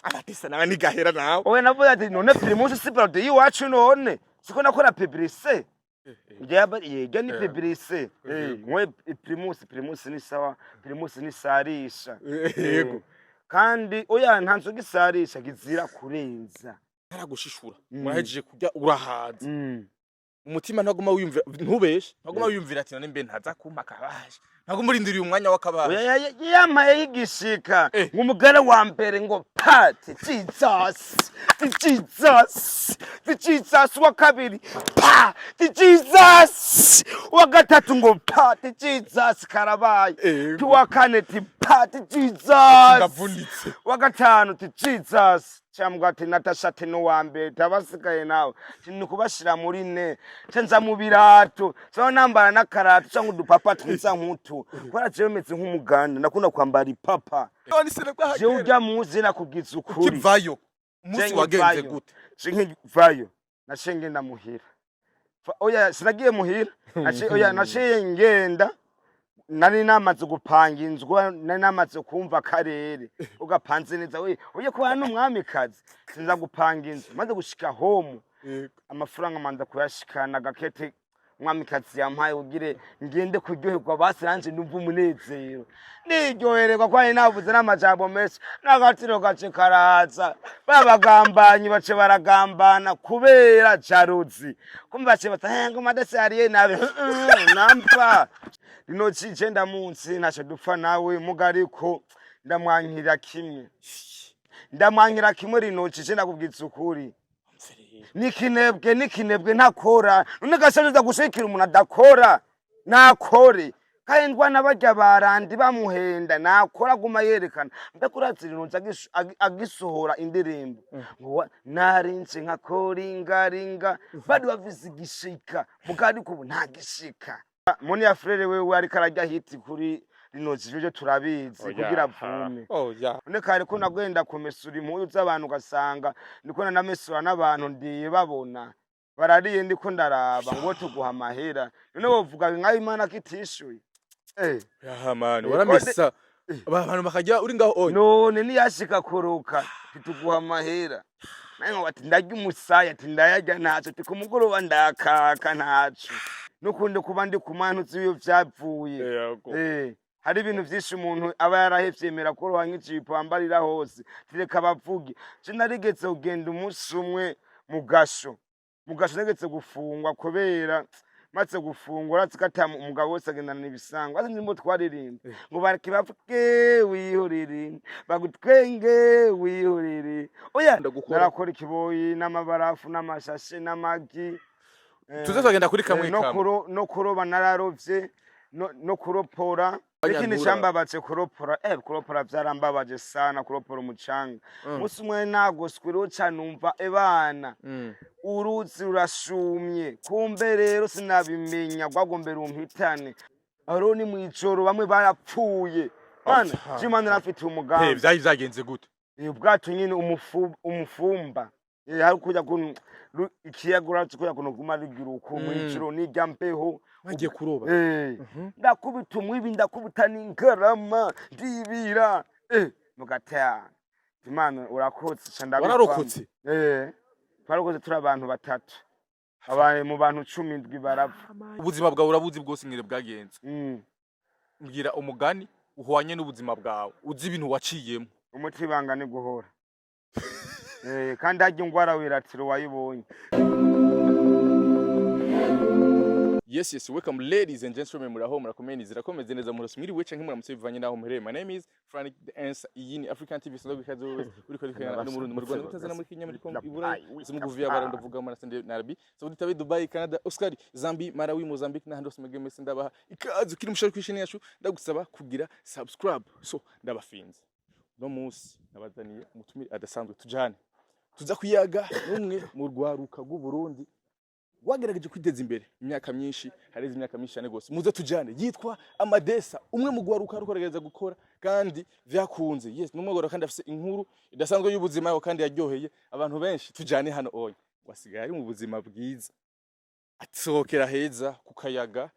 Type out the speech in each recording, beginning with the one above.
Amadesa nawe ntigahera nawe. Oya, navuze ati none Primus si produit y'iwacu? None siko nakora publicité? Yaba yega ni publicité. Mwe Primus, Primus ni sawa, Primus ni sarisha. Kandi oya, nta nzoga isarisha kizira kurenza. Naragushishura. Murahejeje kurya, urahaza. Umutima ntaguma wiyumvira, ntubeshe, ntaguma wiyumvira ati none mbe ntaza kumpa akabaje? Ntaguma urindiriye umwanya w'akabaje? Oya, yampaye y'igishika. Ngumugara wa mbere ngo pati Jesus, Jesus, Jesus. Wa kabiri pa Jesus, wa gatatu ngo pati Jesus, karabaye. Wa kane ti pati Jesus. Ndavunitse. Wa gatanu ti Jesus. Cyangwa ati Natasha ati nuwa mbere, tabasigaye nawe ati ni kubashira muri ne nza mu birato cyangwa nambara n'akarato cyangwa udupapa twiza nk'utu, kubera jewe meze nk'umuganda, ndakunda kwambara ipapa. None se nabwo Jewe urya muzi nakubwiza ukuri. Ukivayo umunsi Je wagenze nkivayo. gute? Je nkivayo naciye ngenda muhira. Oya, sinagiye muhira. Oya, naciye ngenda, nari namaze gupanga inzu, nari namaze kumva akarere ugapanze neza. We uye kuba n'umwamikazi, sinza gupanga inzu. Maze gushika home, amafaranga manza kuyashikana gakete umwamikazi yampaye ugire ngende kuryoherwa, basi nanje numva umunezero, niryohererwa kwari navuze n'amajambo menshi n'agatiro gace karaza. Babagambanyi bace baragambana kubera jalousie, kumva bace bata ngo madese yariye nabi nampa rino cije ndamunsi ntaco dupfa nawe muga, ariko ndamwankira kimwe, ndamwankira kimwe. Rino cije ndakubwiza ukuri, nikinebwe, nikinebwe, ntakora. None gashaje gushikira umuntu adakora? Nakore kandi ndwana barya barandi bamuhenda. Nakora, aguma yerekana. Mbega urazi rinonze agisohora indirimbo ngo narinze nka koringaringa, bari bafise igishika muga, ariko ubu nta gishika. Moni ya frere wewe ariko ararya hit kuri rino jivyo turabizi kugira avume. Oya. None kare ko nagenda kumesura impuzu z'abantu, ugasanga ndiko nanamesura n'abantu ndiye babona barariye, ndiko ndaraba ngo tuguha amahera. None wovuga nkaho Imana kitishuye? Yaha mani, waramesa abantu bakajya uri ngaho oya. None niyashika kuruka tituguha amahera, naye ngo ati ndarya umusaya, ati ndayarya ntaco, ati ku mugoroba ndakaka ntaco, nukundi kuba ndi ku mana uzi iyo vyavuye. Hari ibintu vyinshi umuntu aba yarahevye, yemera koroha nk'ijipo wambarira hose, tireka bavuge. Je narigeze kugenda umunsi umwe mu gasho, mu gasho nageze gufungwa kubera maze gufungwa urazi ko ata umugabo wese agendana ibisango azi ndimo twaririmba ngo bareke bavuge wihorere, bagutwenge wihorere. Oya. Ndagukora. Narakora ikiboyi n'amabarafu n'amashashe n'amagi. Tuze twagenda kuri kamwe no kamwe. No kuroba nararovye, no kuropora. Ikindi Abanyantura. Cambabaje kuropora, kuropora vyarambabaje sana, kuropora umucanga. Umunsi umwe nagoswe ruca numva ebana uruzi rurashumye, kumbe rero sinabimenya rwagombe rumpitane. Aho rero ni mw'ijoro, bamwe barapfuye mana. Acha. Je Imana irafitiye umugambi. Vyari vyagenze gute? Ubwato nyine umufumba. Hari kujya kuntu ikiyaga urazi kujya kuntu guma rugira uko mw'ijoro nirya mbeho. Wagiye kuroba? Ndakubita umwibi, ndakubita n'ingarama, ndibira mugata. Imana urakotse ca ndabivamwo. Wararokotse? Twarokotse turi abantu batatu, abantu mu bantu 17 barapfa. Ubuzima bwawe urabuzi bwose ingene bwagenze. Mbwira umugani uhwanye n'ubuzima bwawe, uzi ibintu waciyemo. Umuti ibanga ni guhora. Kandi harya ingwara wiratiro wayibonye. Yes, welcome ladies and gentlemen, muraho, murakomeye, nizera ko meze neza, murose, mwiriwe canke muramutse bivanye naho muherereye. My name is Frank the Answer. Iyi ni African TV sanzwe ikaze wewe uriko urikana no mu Burundi, mu Rwanda, muri Tanzania, muri Kenya, muri Congo, i Burayi, zimuguvi abara ndavuga mu Rwanda na Arabi Saudi, Tabe, Dubai, Canada, Oscar, Zambia, Malawi, Mozambique n'ahandi hose mwebwe mwese ndabaha ikaze. Ukiri mushaka kwishini yacu, ndagusaba kugira subscribe. So ndabafinze. No munsi nabazaniye umutumire adasanzwe, tujane tuza kuyaga n'umwe mu rwaruka rw'u Burundi wagerageje kwiteza imbere imyaka myinshi, hareze imyaka myinshi cyane gose. Muze tujane. Yitwa Amadesa, umwe mu gwaruka ariko aragerageza gukora kandi vyakunze. Yes, numwe gwaruka kandi afise inkuru idasanzwe y'ubuzima yaho kandi yaryoheye abantu benshi. Tujane hano oya wasigaye ari mu buzima bwiza, asohokera heza ku kayaga,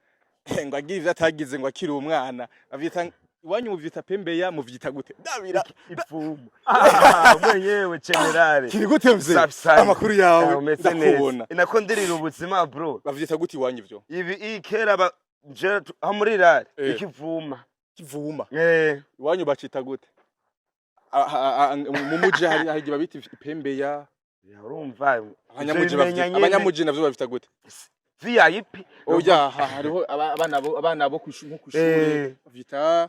ngo agira ivyo atagize ngo akiri umwana avyita. Iwanyu muvyita pembeya, muvyita gute? Ndabira. Ifumu. Ah, mwenyewe generale. Kiri gute, mzee? Safi sana. Amakuru yawe? Ah, umeze neza. Ndakubona. Nako ndirira ubuzima, bro. Bavyita gute iwanyu ivyo? Ibi iyi kera ba je aho muri rare ikivuma. Kivuma? Eh. Iwanyu bacita gute? Mu muji hari igihe babita ipembeya. Urumva. Abanyamuji ivyo bavita bimenya nyene. Abanyamuji navyo bavita gute? VIP. Oya, hariho abana bo nko kw'ishure bavyita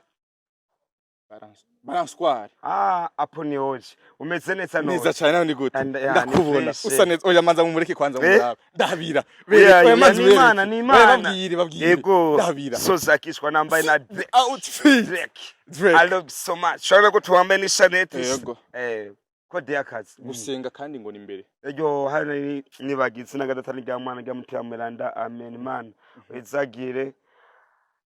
balançoire. Ah, apo ni hoje. Umeze neza none? Neza cyane, nawe ni gute? Yeah, ni Ndakubona fresh. usa neza. Oya, manza mumureke kwanza, murabe. Ndabira. Yeah, Bereke, yeah, manza ni ubereke. Imana, ni Oya, Imana. babwire, babwire. Yego. Ndabira. Soza kishwa nambaye na The outfit. Drake. Drake. I love so much. Shobora ko tuwambaye n'ishaneti. Yego. Kode y'akazi. Gusenga kandi ngo ni imbere. Ejo hano nibagize na gatatu rya mwana rya mutima mweranda, amen. Imana wizagire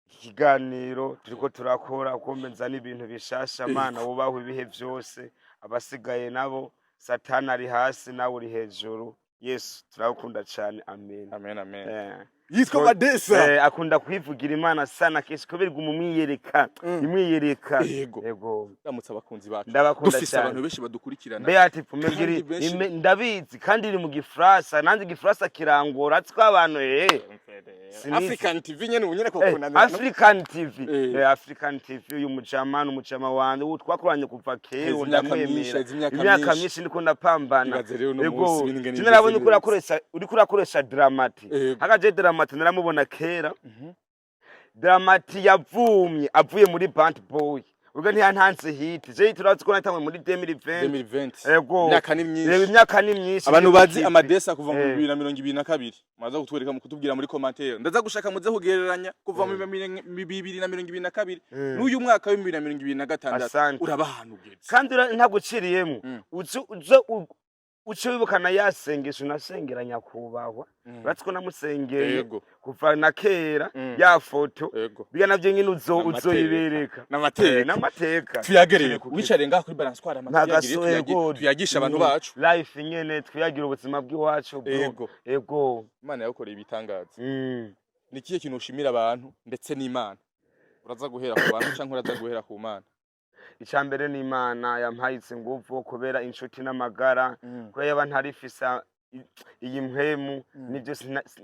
iki kiganiro turiko turakora, kumbe n'ibintu bishasha. Mana wubahwe ibihe vyose. Abasigaye nabo, Satani ari hasi, nawe uri hejuru. Yesu turagukunda cane, amen. Amen, amen. Yitwa Madesa. Akunda kwivugira Imana sana kenshi kubera iguma umwiyereka, imwiyereka. Yego. Yego. Ndamutse abakunzi bacu. Ndabakunda Dufise cyane. abantu benshi badukurikirana. Mbe ati pfume Kandi ngiri ndabizi kandi iri mu gifaransa, nanjye igifaransa kirangora, atwo abantu sinizi. African TV nyene ubu nyene kokunanira. African TV. Eh. African TV, uyu mujama ni umujama wanje, ubu twakoranye kuva kera. Heze imyaka Ndamwemera. myinshi, heze imyaka Imyaka myinshi. myinshi ndiko ndapambana. Ibaze rero uno Yego. munsi ibintu ingene Je narabonye bimeze uriko urakoresha, uriko urakoresha Dramati. Yego. Hakaje Dramati naramubona kera. Dramati yavumye avuye muri Band Boy, ubwo ntiyantanze hit. Je turazi ko natangwe muri 2020. 2020. Yego. Imyaka ni myinshi. Imyaka ni myinshi. Abantu bazi Kipe. Amadesa kuva mu 2022, muraza kutwereka mu kutubwira muri commentaire. Ndaza gushaka muze kugereranya kuva mu 2022 n'uyu mwaka wa 2026. Asante. Uraba ahantu ugeze. Kandi ntaguciriyemo, uze uze uce wibukana yasengesho nasengera nyakubahwa. Uretse ko namusengeye kuva na kera, ya foto biga navyo nyine uzo N'amateka. uzoyibereka. N'amateka. N'amateka. Tuyagereye Turi ku wicare ngaha kuri balançoire, Ntagaso. amatuyagire, Ego. tuyagisha abantu bacu. Life nyene, twiyagira ubuzima bw'iwacu, bro. Ego. Ego. Imana yagukoreye ibitangaza. Ni ikihe kintu ushimira abantu ndetse n'Imana? Uraza guhera ku bantu canke uraza guhera ku Mana? Icya mbere ni Imana yampaye izi nguvu, kubera inshuti n'amagara, kubera yaba ntarifisa iyi mpwemu nibyo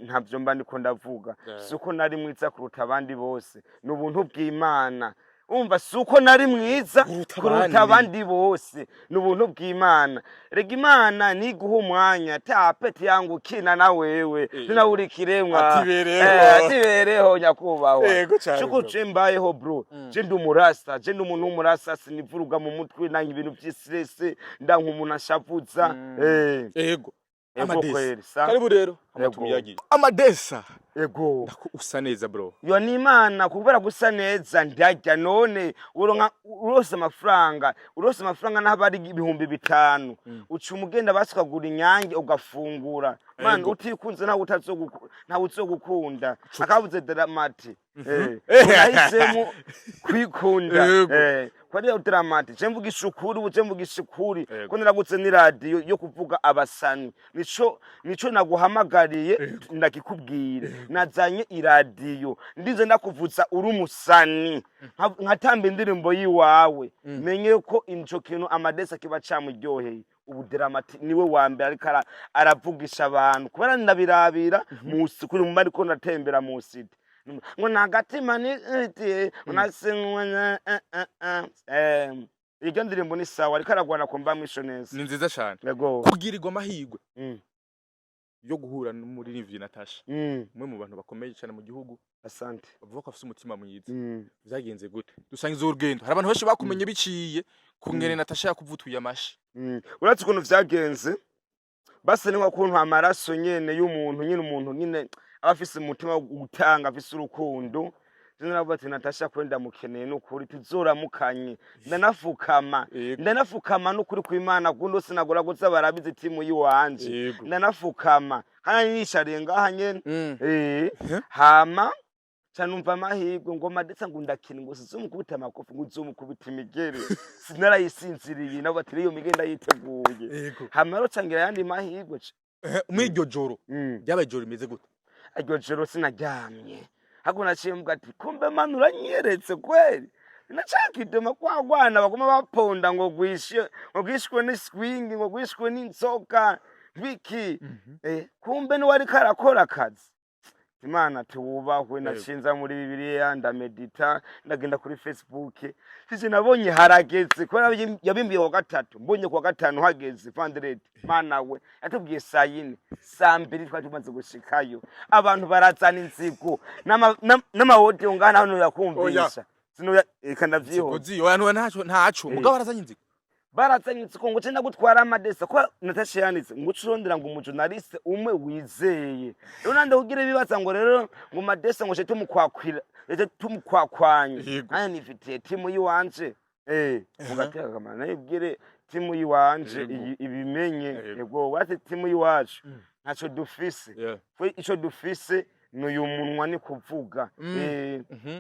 ntavyo mba ndiko ndavuga. Si uko nari mwiza kuruta abandi bose, ni ubuntu bw'Imana. Umva, si uko nari mwiza kuruta kuruta abandi. Abandi bose, ni ubuntu bw'Imana. Rega Imana niguha umwanya tapeti yangu ukina na wewe, nawe uri kiremwa. Atibereho. Atibereho nyakubahwa. Yego cane, Cuko bro. je mbayeho, bro, je ndi umurasta, je ndi umuntu w'umurasta, sinivuruga mu mutwe, nanka ibintu vy'istress, ndanka umuntu ashavuza. Ego. Ego. Amadesa. Kweli sa. Karibu rero. Ego. Amatumiyagiye Amadesa. Ego. Ndako usa neza, bro. Yo, ni Imana, kubera gusa neza ndarya. None uronka urose amafaranga, urose amafaranga n'aho ari 5000, uca umugenda basi ukagura inyange ugafungura. Man, utikunze ntawe ntawe uzogukunda. Akabuze Dramati. Nahisemo kwikunda. Kwa rero Dramati, je mvugisha ukuri, ubu je mvugisha ukuri ko naragutse n'iradiyo yo kuvuga abasani. Nico naguhamagariye ndakikubwira. Nazanye iradiyo, ndize ndakuvuza uri umusani, nkatamba indirimbo yiwawe, menye ko ico kintu Amadesa kiba camuryoheye. Ubu Dramati niwe wa mbere ariko aravugisha abantu, kubera ndabirabira musi kuri mba ariko ndatembera mu city, ngo nagatima ni iryo ndirimbo ni sawa, ariko aragwana kumva mwisho neza. Ni nziza cane. Yego. Kugirirwa amahirwe yo guhura n'umuririmbyi Natasha, umwe mu bantu bakomeye cyane mu gihugu, Asante. bavuga ko afise umutima mwiza, vyagenze gute? Dusangiza urugendo. Hari abantu benshi bakumenye biciye ku ngene Natasha yakuvutuye amashi. Uretse ukuntu vyagenze, basi ni nko kuntu amaraso nyene y'umuntu nyene, umuntu nyene aba afise umutima wo gutanga, afise urukundo. Je naravuga ati Natasha kwe ndamukeneye, n'ukuri tuzoramukanye. Ndanafukama, ndanafukama n'ukuri kw'Imana kundo sinagora guza barabizi timu yiwanje. Ndanafukama hano niyicariye ngaha nyene. Hama ca numva amahirwe ngo Madesa ngo ndakina, ngo sizomukubita amakofi, ngo uzomukubita imigere. Sinarayisinziriye, nabo bati iyo migere ndayiteguye. Hama rero cangira ayandi mahirwe Muri iryo joro, ryabaye ijoro rimeze gute? Iryo joro sinaryamye, ahubwo naciye mvuga ati kumbe Mana uranyeretse kweli. Na ca kidoma kwagwana baguma baponda ngo gwishe, ngo gwishwe n'iswingi, ngo gwishwe n'inzoka biki. Kumbe niwe ariko arakora akazi. Imana tuwubahwe. Nashinza muri Bibiliya, ndamedita, ndagenda kuri Facebook. Sisi nabonye harageze kubera yabimbiye kuwa gatatu, mbonye kuwa gatanu hageze vendredi. Mana we, yatubwiye saa 4, saa 2 twari tumaze gushikayo. Abantu barazana inzigo n'ama audio ngana hano yakumvisha. Sinoya, eka ndavyihoza. Inzigo oya, ntaco ntaco. Mugabo arazanye inzigo. Barazanye inzigo ngo cenda gutwara amadesa ko Natasha yanditse ngo ucurondera ngo umu journaliste umwe wizeye. Rero nande kugira ibibaza ngo rero ngo madesa ngo tumukwakwira, rero tumukwakwanya. Aya nifitiye timu yiwanje, mugateka kamana nayibwire timu yiwanje ibimenye. Yego, wate timu yiwacu ntaco dufise. Twe ico dufise n'uyu munwa, ni kuvuga.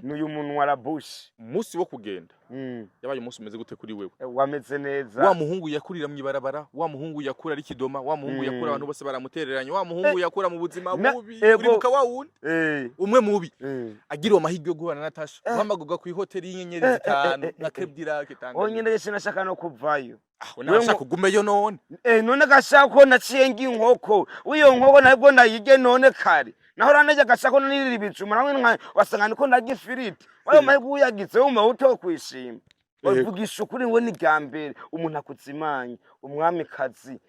N'uyu munwa rabushi. Umunsi wo kugenda yabaye umunsi umeze gute kuri wewe? Wameze neza. Wa muhungu yakurira mw'ibarabara, wa muhungu yakura ari kidoma, wa muhungu yakura abantu bose baramutereranye, wa muhungu yakura mu buzima bubi, uribuka wa wundi umwe mubi agira amahirwe yo guhura na Natasha, uhamagurwa ku ihoteli y'inyenyeri 5 na Club du Lac Tanganyika. Onyine sinashaka no kuvayo. Aho nawe ashaka ugumeyo none? None gashaka ko naciye ngi inkoko, w'iyo nkoko nabwo ndayirye none kare naho ranarya gashaka nirira ibijuma nawe nka wasanga niko ndarya ifiriti. Wayo mahirwe uyagize wumva utokwishima. Bavugisha ukuri ngo ni irya mbere umuntu akuzimanye umwamikazi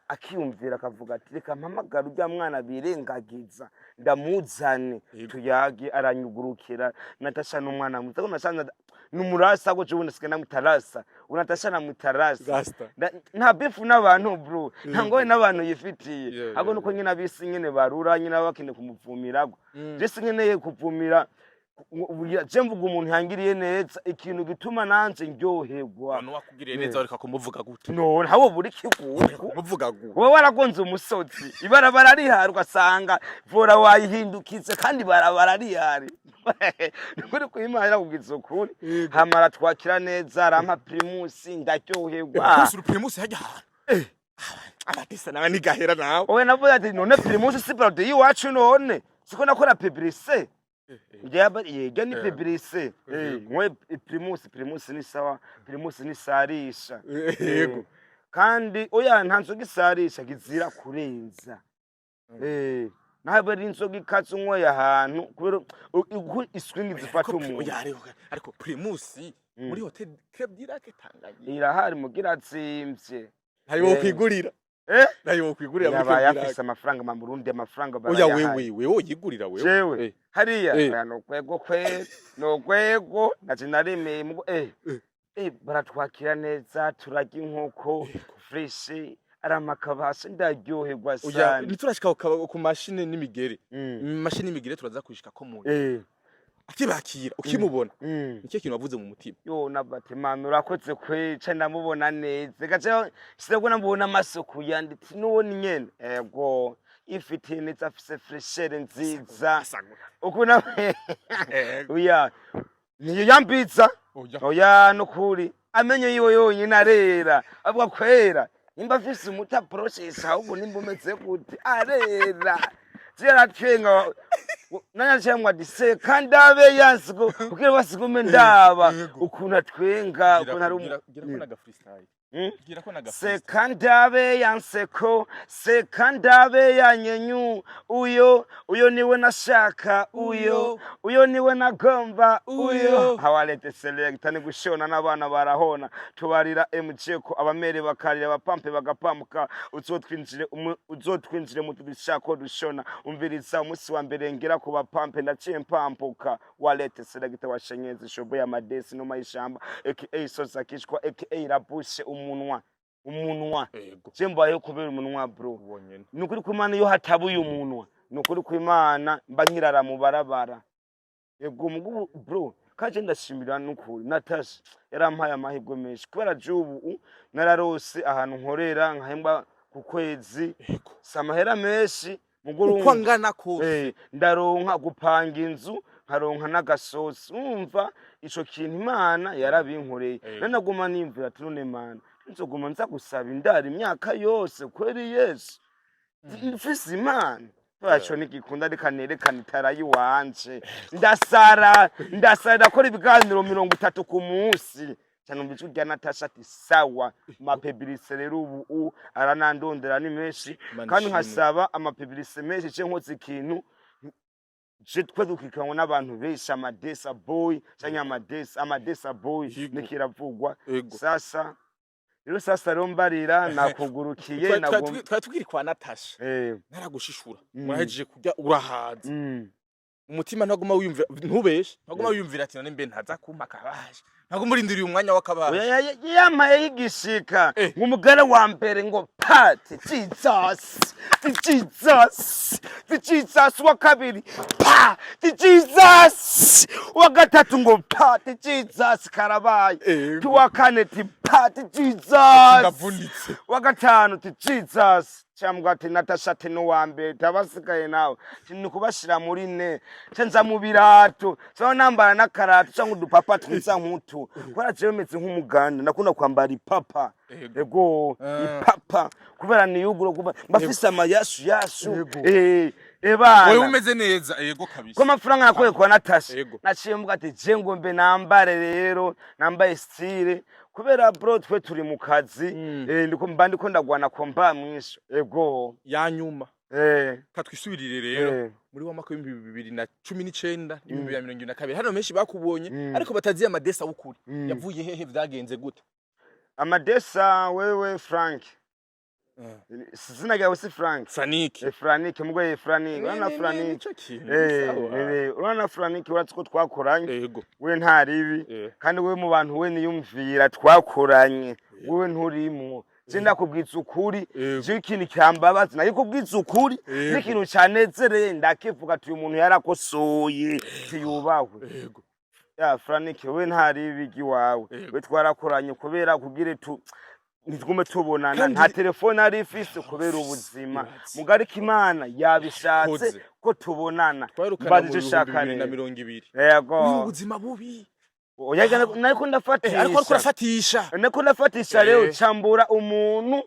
akiyumvira akavuga ati: "Reka mpamagare urya mwana birengagiza ndamuzane tuyage." Aranyugurukira. Natasha n'umwana mwiza ko nasanze n'umurasa ko jewe nasigaye namwita rasa. Ubu Natasha namwita rasa. Rasta. Nta beef n'abantu bro, nta ngoye n'abantu yifitiye. Ahubwo nuko nyine abisi nyine barura nyine baba bakeneye kumuvumiragwa. Je sinkeneye kuvumira, je mvuga umuntu yangiriye neza, ikintu gituma nanje ndyoherwa. None wakugiriye neza reka kumuvuga gute? None habo buri kigugu. Kumuvuga gute? Uba waragonze umusozi, ibarabara rihari, ugasanga vora wayihindukize kandi ibarabara rihari. Nikuri kwimana kugiza ukuri. Hamara twakira neza, arampa Primus, ndaryoherwa. Kusura Primus hajya ahantu abatisa nawe nigahera nawe. Owe, navuze ati: "None Primus si produit y'iwacu? None siko nakora publicité?" Yaba yega ni publicité. Mwe Primus, Primus ni sawa, Primus ni sarisha. Kandi oya, nta nzoga isarisha kizira kurenza. Naho ari inzoga ikaze unyweye ahantu kubera uko iswingi zifata umuntu. Oya, ariko Primus muri hotel Club du Lac Tanganyika Irahari mugira azimvye. Ntayo wokwigurira. Eh? Ntayo wokwigurira muri Yabaye Club du Lac. afise amafaranga ma Burundi, amafaranga Oya. barayahaye. Wewe woyigurira wewe. Jewe hariya oya, nokwego kwe nokwego naje naremeye mugo baratwakira neza, turarya inkoko fresh, aramakabasi, ndaryoherwa Oya. sana. Ntiturashika ku mashine n'imigere. Mashine n'imigere turaza kushika ko mu akibakira ukimubona nicyo kintu wavuze mu mutima. Yo, nabati mama urakoze kwe, ndamubona neza gace sinabwo namubona amasuku yanditse n'uwo ni nyene ego ifitiye neza, afise fraîcheur nziza ukuna. Oya, niyo yambiza. Oya. Oya, nukuri amenyo yiwe yonyine arera, avuga kwera nimba afise umuti aporosesa, ahubwo nimba umeze gute arera ziyaratwenga nanyacemwa ati kandi abe yansigo kugira basigume ndaba ukuntu atwenga, ukuntu ari Gira ko naga freestyle. Gira ko naga freestyle. Seka ndabe yanseko, seka ndabe yanyenyu, uyo uyo niwe nashaka, uyo uyo niwe nagomba, uyo. Uyo. Hawalete selecta ni gushona n'abana barahona, tubarira MJ ko abamere bakarira, abapampe bagapampuka, uzotwinjire uzotwinjire mu dushako dushona. Umviriza, umunsi wa mbere ngera ku bapampe ndaciye mpampuka. Walete selecta washenyezi shobo ya madesi no mayishamba aka soza kishwa aka rabushe umunwa umunwa. Je mbayeho kubera umunwa bro. Wonyene. Ni ukuri kw'Imana, iyo hatabuye umunwa, ni ukuri kw'Imana mba nkirara mu barabara. Yego mugu bro, kaje ndashimira nukuri Natasha yarampaye amahirwe menshi kubera jubu nararose ahantu nkorera nkahembwa ku kwezi. Si amahera menshi mugo. Uko Urumva angana kose. Ndaronka gupanga inzu, nkaronka n'agasosi. Umva, ico kintu Imana yarabinkoreye. Nanaguma nimvira ati: "None Mana, nzoguma nza gusaba indaro imyaka yose kweri? Yesu, mfise Imana." Turaco nigikunda, reka nerekana itara yiwanje. Ndasara, ndasara, ndakora ibiganiro 30 ku munsi cyane. Umva ijwi rya Natasha ati sawa. Ma publicité rero ubu aranandondera ni menshi. Imana Kandi ishimwe. nkasaba ama publicité menshi. Ce nkoze ikintu je twe dukikanwa n'abantu benshi, amadesa boy canke amadesa boy. Yego. Nikiravugwa. Ego. Sasa rero, sasa rero mbarira nakugurukiye. Twari tukiri kwa Natasha. Naragushishura. Murahejeje kurya, urahaza. Umutima ntaguma wiyumvira, ntubeshe, ntaguma wiyumvira ati none mbe ntaza kumpa akabaje, ntaguma urindiriye umwanya w'akabaje? Oya, yamaye y'igishika. Ngumugore wa mbere ngo pati Jesus, Jesus, Jesus. Wa kabiri pa Jesus, wa gatatu ngo pati Jesus, karabaye. Ego. Ti wa kane ti pati Jesus. Ndavunitse. Wa gatanu ti Jesus. Cyangwa ati Natasha ati nuwa mbere tabasigaye nawe ni kubashira muri ne nza mu birato cyangwa nambara n'akarato cyangwa udupapa twiza nk'utu, kubera jewe meze nk'umuganda, ndakunda kwambara ipapa. Ego. Ego. Ipapa kubera niyuguro kuba mbafise amayashu yashu. Ego. Ebana. Wewe umeze neza, ego kabisa. Ko amafaranga nakuye kwa Natasha. Ego. Naciye mvuga ati je ngo mbe nambare rero nambaye style, kubera bro twe turi mu kazi. Ndiko mba ndiko ndagwana ko mba mwisho. Ego. Ya nyuma. Katwisubirire rero muri wa mwaka w'2019 n'2022, hano menshi bakubonye ariko batazi amadesa w'ukuri. Yavuye hehe? Vyagenze gute? Amadesa, wewe Frank, izina ryawe si Frank? Franike. Frank mugwe, Frank, urabona Frank. Nico kintu. Sawa. Urabona Frank, uratse ko twakoranye. Ego. We nta ribi. Kandi we mu bantu we niyumvira twakoranye, wewe nturimwo. Je ndakubwiza ukuri. Yego. Je ikintu cyambabaza nakikubwiza ukuri. Yego. N'ikintu cyanezereye ndakivuga ati uyu muntu yarakosoye, tiyubahwe. Ego. Ya Frank, we nta ribi iwawe. Yego. We twarakoranye kubera kugira tu ntitugume tubonana. Kandi Nta telefone ari ifise kubera ubuzima. Ibaze. Mugarika Imana yabishatse Yakoze. ko tubonana. Twarukana Mbaza mu icyo bihumbi ushaka bibiri na rero. mirongo ibiri. Yego. Ni ubuzima bubi. Oya, nariko ndafatisha. Ariko urafatisha. Niko ndafatisha rero. Cambura umuntu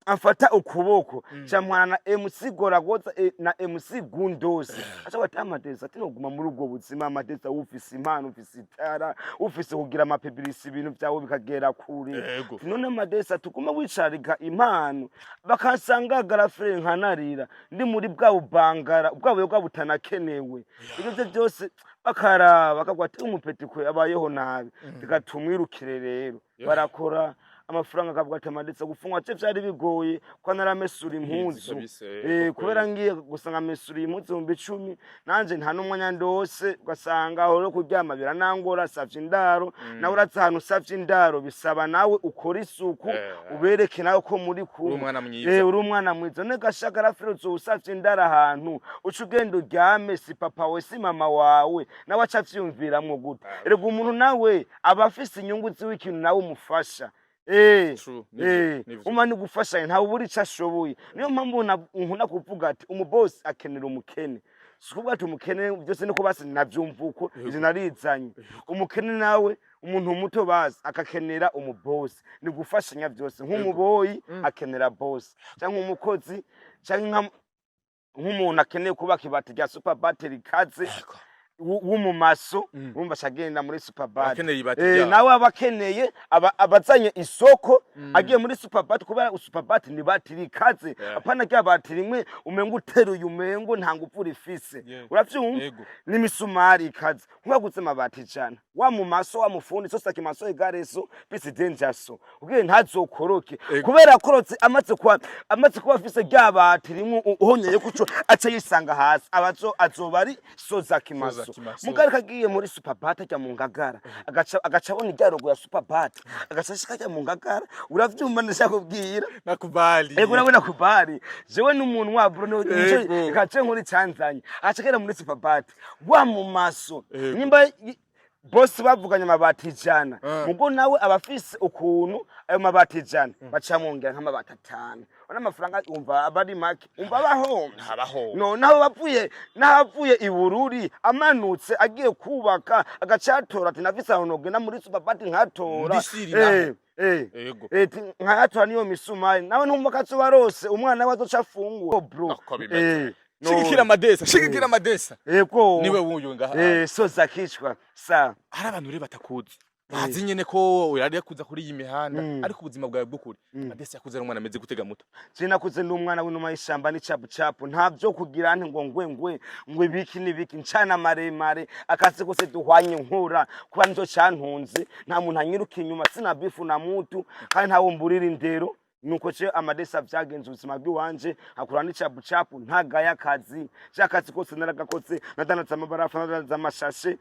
amfata ukuboko, campwana na MC Goragoza, na MC Gundosi, aca bati amadesa ati noguma muri ubwo buzima. Amadesa, ufise impano, ufise itara, ufise kugira ama publicité, ibintu vyawe bikagera kure. None amadesa tuguma wicarika impano, bakansanga garafure nkanarira ndi muri bwa bubangara bwa buyoga butanakenewe. Ibyo byo byose bakaraba bakavuga ati umupeti kwe abayeho nabi, bigatumwirukire rero. Barakora amafaranga, akavuga ati amadesa gufungwa ce vyari bigoye ko naramesura impuzu. Kabisa, koko. Kubera ngiye gusanga mesura impuzu 10,000, nanje nta n'umwanya ndose, ugasanga aho rero kuryama biranangora, savye indaro. Nawe uraza ahantu usavye indaro, bisaba nawe ukora isuku, ubereke nawe ko muri Uri kumwe. umwana mwiza. Uri umwana mwiza. None gashagara fere usavye indaro ahantu, uca ugenda uryame, si papa we si mama wawe, nawe aca avyiyumviramwo gute? Erega umuntu nawe aba afise inyungu ziwe, ikintu nawe umufasha. True, nivyo, nivyo. Uma ni gufashanya, ntawe ubura ico ashoboye. Niyo mpamvu nkunda kuvuga ati umubosi akenera umukene. Si ukuvuga ati umukene byose niko basi navyumva uko ivyo narizanye. Umukene nawe, umuntu muto bazi akakenera umubosi, ni gufashanya byose. Nk'umuboyi akenera bosi, canke umukozi, canke nk'umuntu akeneye kubaka ibati rya superbat rikaze w'umumaso, wumva acagenda muri superbat. Akeneye ibati ryabo. Nawe aba akeneye abazanye isoko, agiye muri superbat, kubera superbat ni bati rikaze. Apana rya bati rimwe umengo uteruye, umengo nta ngufu rifise. Uravyumva? Yego. N'imisumari ikaze. Nkubaguze amabati 100, wa mu maso wa mufundi so saki maso igareso pisi danger so ubwiye ntazokoroke. Ego. Kubera akorotse amaze kuba afise rya bati rimwe uhonyeye kuco aca yisanga hasi, abazo azoba ari soza kimaso. Soza kimaso. Mugari kagiye muri superbat, ajya mu Ngagara, agaca abona irya logo ya superbat, agaca ashika ajya mu Ngagara. Uravyumva ndashaka kubwira? Nakubali. Ego, urabona kubari jewe n'umuntu wa bro Ego. gace nkuri cyanzanye, acakera muri superbat wa mu maso. Ego. Nimba Bose bavuganye amabati 100. Ah. Mugo nawe aba afise ukuntu ayo mabati 100 baca mwongera nk'amabati 5. Ubona amafaranga, umva aba ari make, umva abahomvye. Ntabaho. No naho bavuye, nahavuye i Bururi amanutse agiye kubaka, agacatora ati nafise ahantu nogenda muri superbati nkatora. Ndisiri naho. Eh. Yego. Eh, nkayatora niyo misumari, nawe ntumva ko azoba arose umwana we azoca afungura, bro. Ako bimeze. Eh, no. Shigikira Amadesa, shigikira Amadesa. Yego. Niwe wuyu ngaha. Eh, soza kicwa sa. Hari abantu rero batakuzi, bazi nyene ko yari yakuza kuri iyi mihanda, ariko ubuzima bwawe bw'ukuri, Amadesa yakuze ari umwana ameze gutega muto? Je nakuze ndi umwana w'inuma y'ishamba n'icapucapu. Nta vyo kugira nti ngo ngwe ngwe ngo ibiki n'ibiki, ncana maremare, akazi kose duhwanye nkura kuba nico cantunze. Nta muntu anyiruka inyuma, sina bifu na mutu, kandi ntawo mburira indero. Nuko je Amadesa vyagenze ubuzima bw'iwanje, nkakura n'icapucapu, ntagaye akazi. Je akazi kose naragakoze, nadandaza amabarafu, nadandaza amashashe,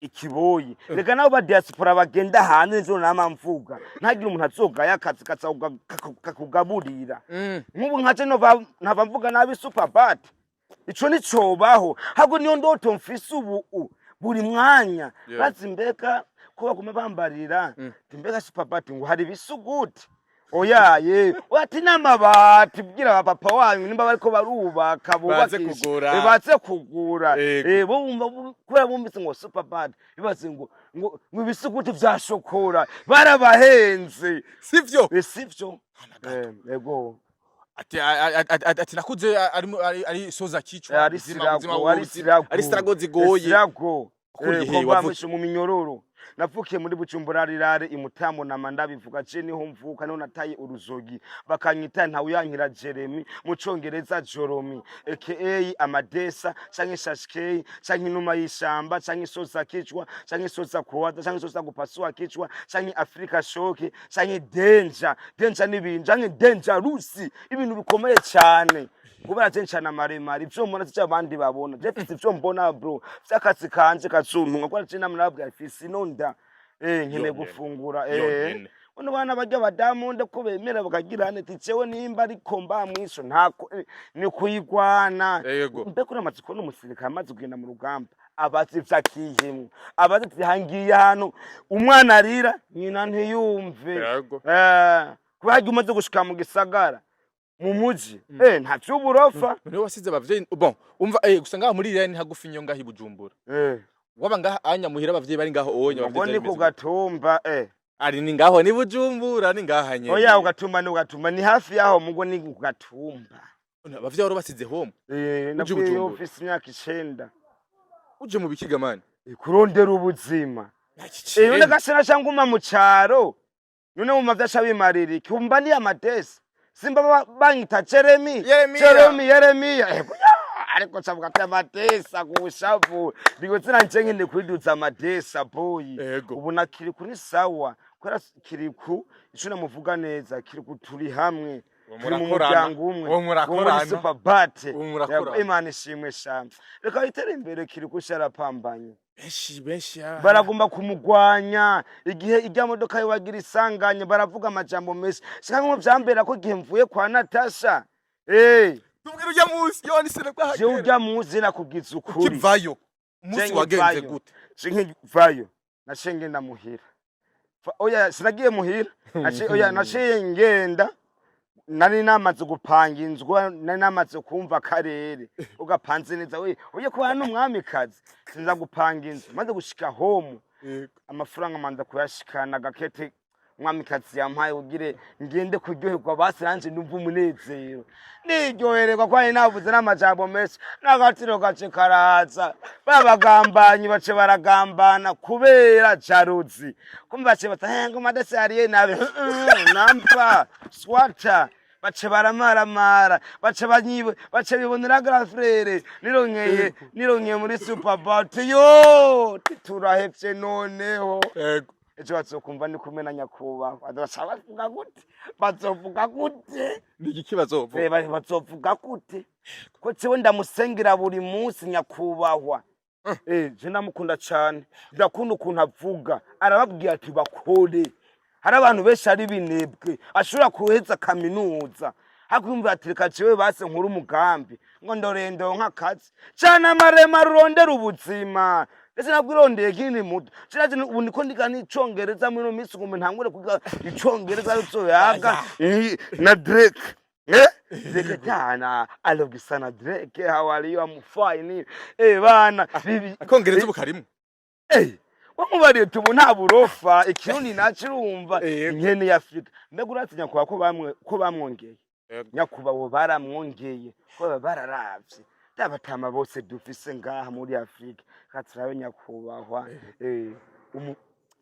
ikiboyi. Reka nabo ba diaspora bagenda hanze, nizo nama mvuga, ntagire umuntu azogaya akazi kaza kakugaburira. Nk'ubu nkaje nova ntava mvuga nabi superbat, ico nicobaho ahubwo niyo ndoto mfise ubu buri mwanya. Bazi mbega ko baguma bambarira nti mbega superbat ngo hari ibisuguti, oyaye ati n'amabati, bwira abapapa wanyu nimba bariko barubaka Baze bubakisha, kugura. Baze kugura. Yego. Bo bumva kubera bumvise ngo superbat, bibaze ngo ibisuguti vya shokora barabahenze. Sivyo? Sivyo. Yego. Ati nakuze ari soza kichwa. Ari ubuzima- sirago, ubuzima ari sirago. Ari sirago zigoye. Sirago. Wakuriye Eh, he? kuva mu minyororo. Navukiye muri Bujumbura rirare imutamo nama ndabivuga, je niho mvuka, niho nataye uruzogi, bakanyita Ntawuyankira Jeremy, mu congereza Joromi, aka Amadesa canke Shashkey canke inuma y'ishamba canke Soza Kichwa canke Soza Kuwaza canke Soza Gupasua Kichwa canke Afrika Shoke canke Danger Danger n'ibintu canke Danger Rusi, ibintu bikomeye cane kubera je ncana maremare. Ivyo mbona sivyo abandi babona. Je mfise ivyo mbona, bro, vy'akazi kanje kazuntunga, kubera je namwe nababwira mfise ino nda, nkeneye Yonyene. gufungura. Yonyene. Bano bana barya abadamu ko bemera bakagira ati jewe nimba ariko mba mwisho ntako, ni kuyigwana. Yego. Mbega uramaze kubona umusirikare amaze kugenda mu rugamba, abazi ivyo akiyemwo, abazi ati hangiye hano umwana arira nyina ntiyumve? Yego. Kuba harya umaze gushika mu gisagara, mu muji, nta vy'uburofa. Niwe wasize abavyeyi, bon, umva, gusa ngaha muri iriya ni hagufi nyo ngaha i Bujumbura. Waba ngaha anya muhira, abavyeyi bari ngaho onye? Ubwo Abavyeyi ni ku bari bimeze gute? Gatumba. Ari ni ngaho, ni Bujumbura, ni ngaha nyene. Oya, ugatumba ni ugatumba, ni hafi yaho, mugo ni ku Gatumba. Abavyeyi wari basize home? Eh, navuyeyo Bujumbura. mfise imyaka 9. Uje mu bikigamani? Kurondera ubuzima. None gashana cyangwa mu caro, none wumva vyasha bimarira iki? Wumva ni Amadesi simba banyita Jeremy. Yeremiya. Jeremy, Yeremiya. Ya, ariko cavuga ati Amadesa kushavu ndiko zina nje nkene kwiduza Amadesa boy. Ego. Ubu na Kiriku ni sawa, kubera Kiriku ico namuvuga neza, Kiriku turi hamwe, Uwo turi mu murakorana. muryango umwe. Uwo murakorana. Uwo muri superbat. Uwo murakorana. Imana ishimwe shamba, reka itere imbere. Kiriku sharapambanye. Benshi benshi Baragomba kumugwanya igihe ijya modoka ye wagira isanganya, baravuga amajambo menshi. Sika vyambera ko igihe mvuye kwa Natasha, Tubwira ujya munsi yo ni sene jewe bwahagera. Ujya muzi, nakubwiza ukuri. Ukivayo umunsi Je wagenze nkivayo. gute? Je nkivayo naciye ngenda muhira. Oya, sinagiye muhira. Oya, naciye ngenda, nari namaze gupanga inzu, nari namaze kumva akarere ugapanze neza, we uye kuba n'umwamikazi, sinza gupanga inzu. Maze gushika home, amafaranga manza kuyashikana gakete umwamikazi yampaye ugire ngende kuryoherwa, basi nanje numva umunezero, niryohererwa ko nari navuze n'amajambo menshi. N'agatiro gace karaza, babagambanyi bace baragambana kubera jaruzi kumva, bace bata ngo Madese yariye nabi nampa swata, bace baramaramara, bace banyibe, bace bibonera grand frère nironkeye muri superbat yo turahevye noneho. Ejo bazokumva ni kumwe na nyakubahwa, bazoca bavuga gute? Bazovuga gute? Ni igiki bazovuga? Bazovuga gute ko jewe ndamusengera buri munsi nyakubahwa? Je ndamukunda cane, ndakunda ukuntu avuga, arababwira ati bakore. Hari abantu benshi ari binebwe, ashobora kuheza kaminuza hakwiyumvira ati reka jewe base nkuru umugambi ngo ndorendo nk'akazi cana maremare urondera ubuzima. Ndetse nabwirondeye kini muto. Kiraje ubu ndiko ndiga n'icongereza muri ino minsi, ngo ntangure kuga icongereza ruzoyaga na Drake. Eh? Drake tana, I sana Drake, how are you? I'm fine. Eh bana, bibi Akongereza ubu karimo. Eh, wamubariye tubu nta burofa, ikirundi naco urumva. Inkene ya Afrika. Mbega uratinya kwa ko bamwe ko bamwongeye? Nyakubahwa baramwongeye ko baba bararavye ndabatama bose dufise ngaha muri Afrika, katurabe nyakubahwa,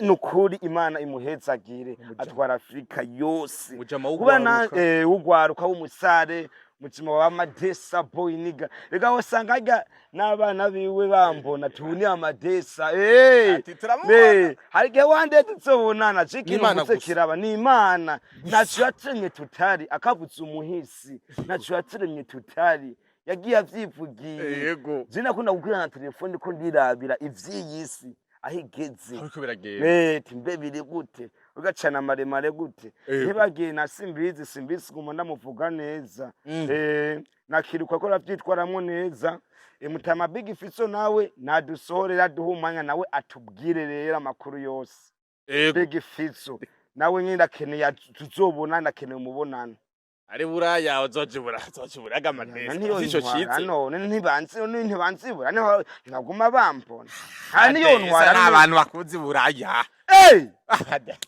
nukuri Imana imuhezagire, atwara Afrika yose. Mujama kuba na w'ugwaruka. W'ugwaruka w'umusare, mutima wa Amadesa boy niga, rega wasanga harya n'abana biwe bambona tuni Amadesa. Ati, turamubona. Hari igihe wande tuzobonana c'ikintu N'Imana mvuze gusa. Kiraba ni Imana, ntaco yaturemye tutari, akavuze umuhisi, ntaco yaturemye tutari, yagiye avyivugiye. Je nakunda gukurana na telefone ko ndirabira ivy'iyi si aho igeze. Ariko biragenda. Ti mbe biri gute, ugacana maremare gute? Ntibagiye na Simbizi, Simbizi guma ndamuvuga neza. Nakiruka ko aravyitwaramwo neza. Mutama Big Fizzo nawe nadusohorera, aduhe umwanya nawe atubwire rero amakuru yose. Big Fizzo nawe nyine ndakeneye tuzobona, ndakeneye umubonano. Ari buraya uzoja buraya Amadesa. Niyo Sico ntwara citse. None ntibanzibura, niho ntibaguma bambona, nta niyo ntwara. N'abantu bakunze buraya. Hey!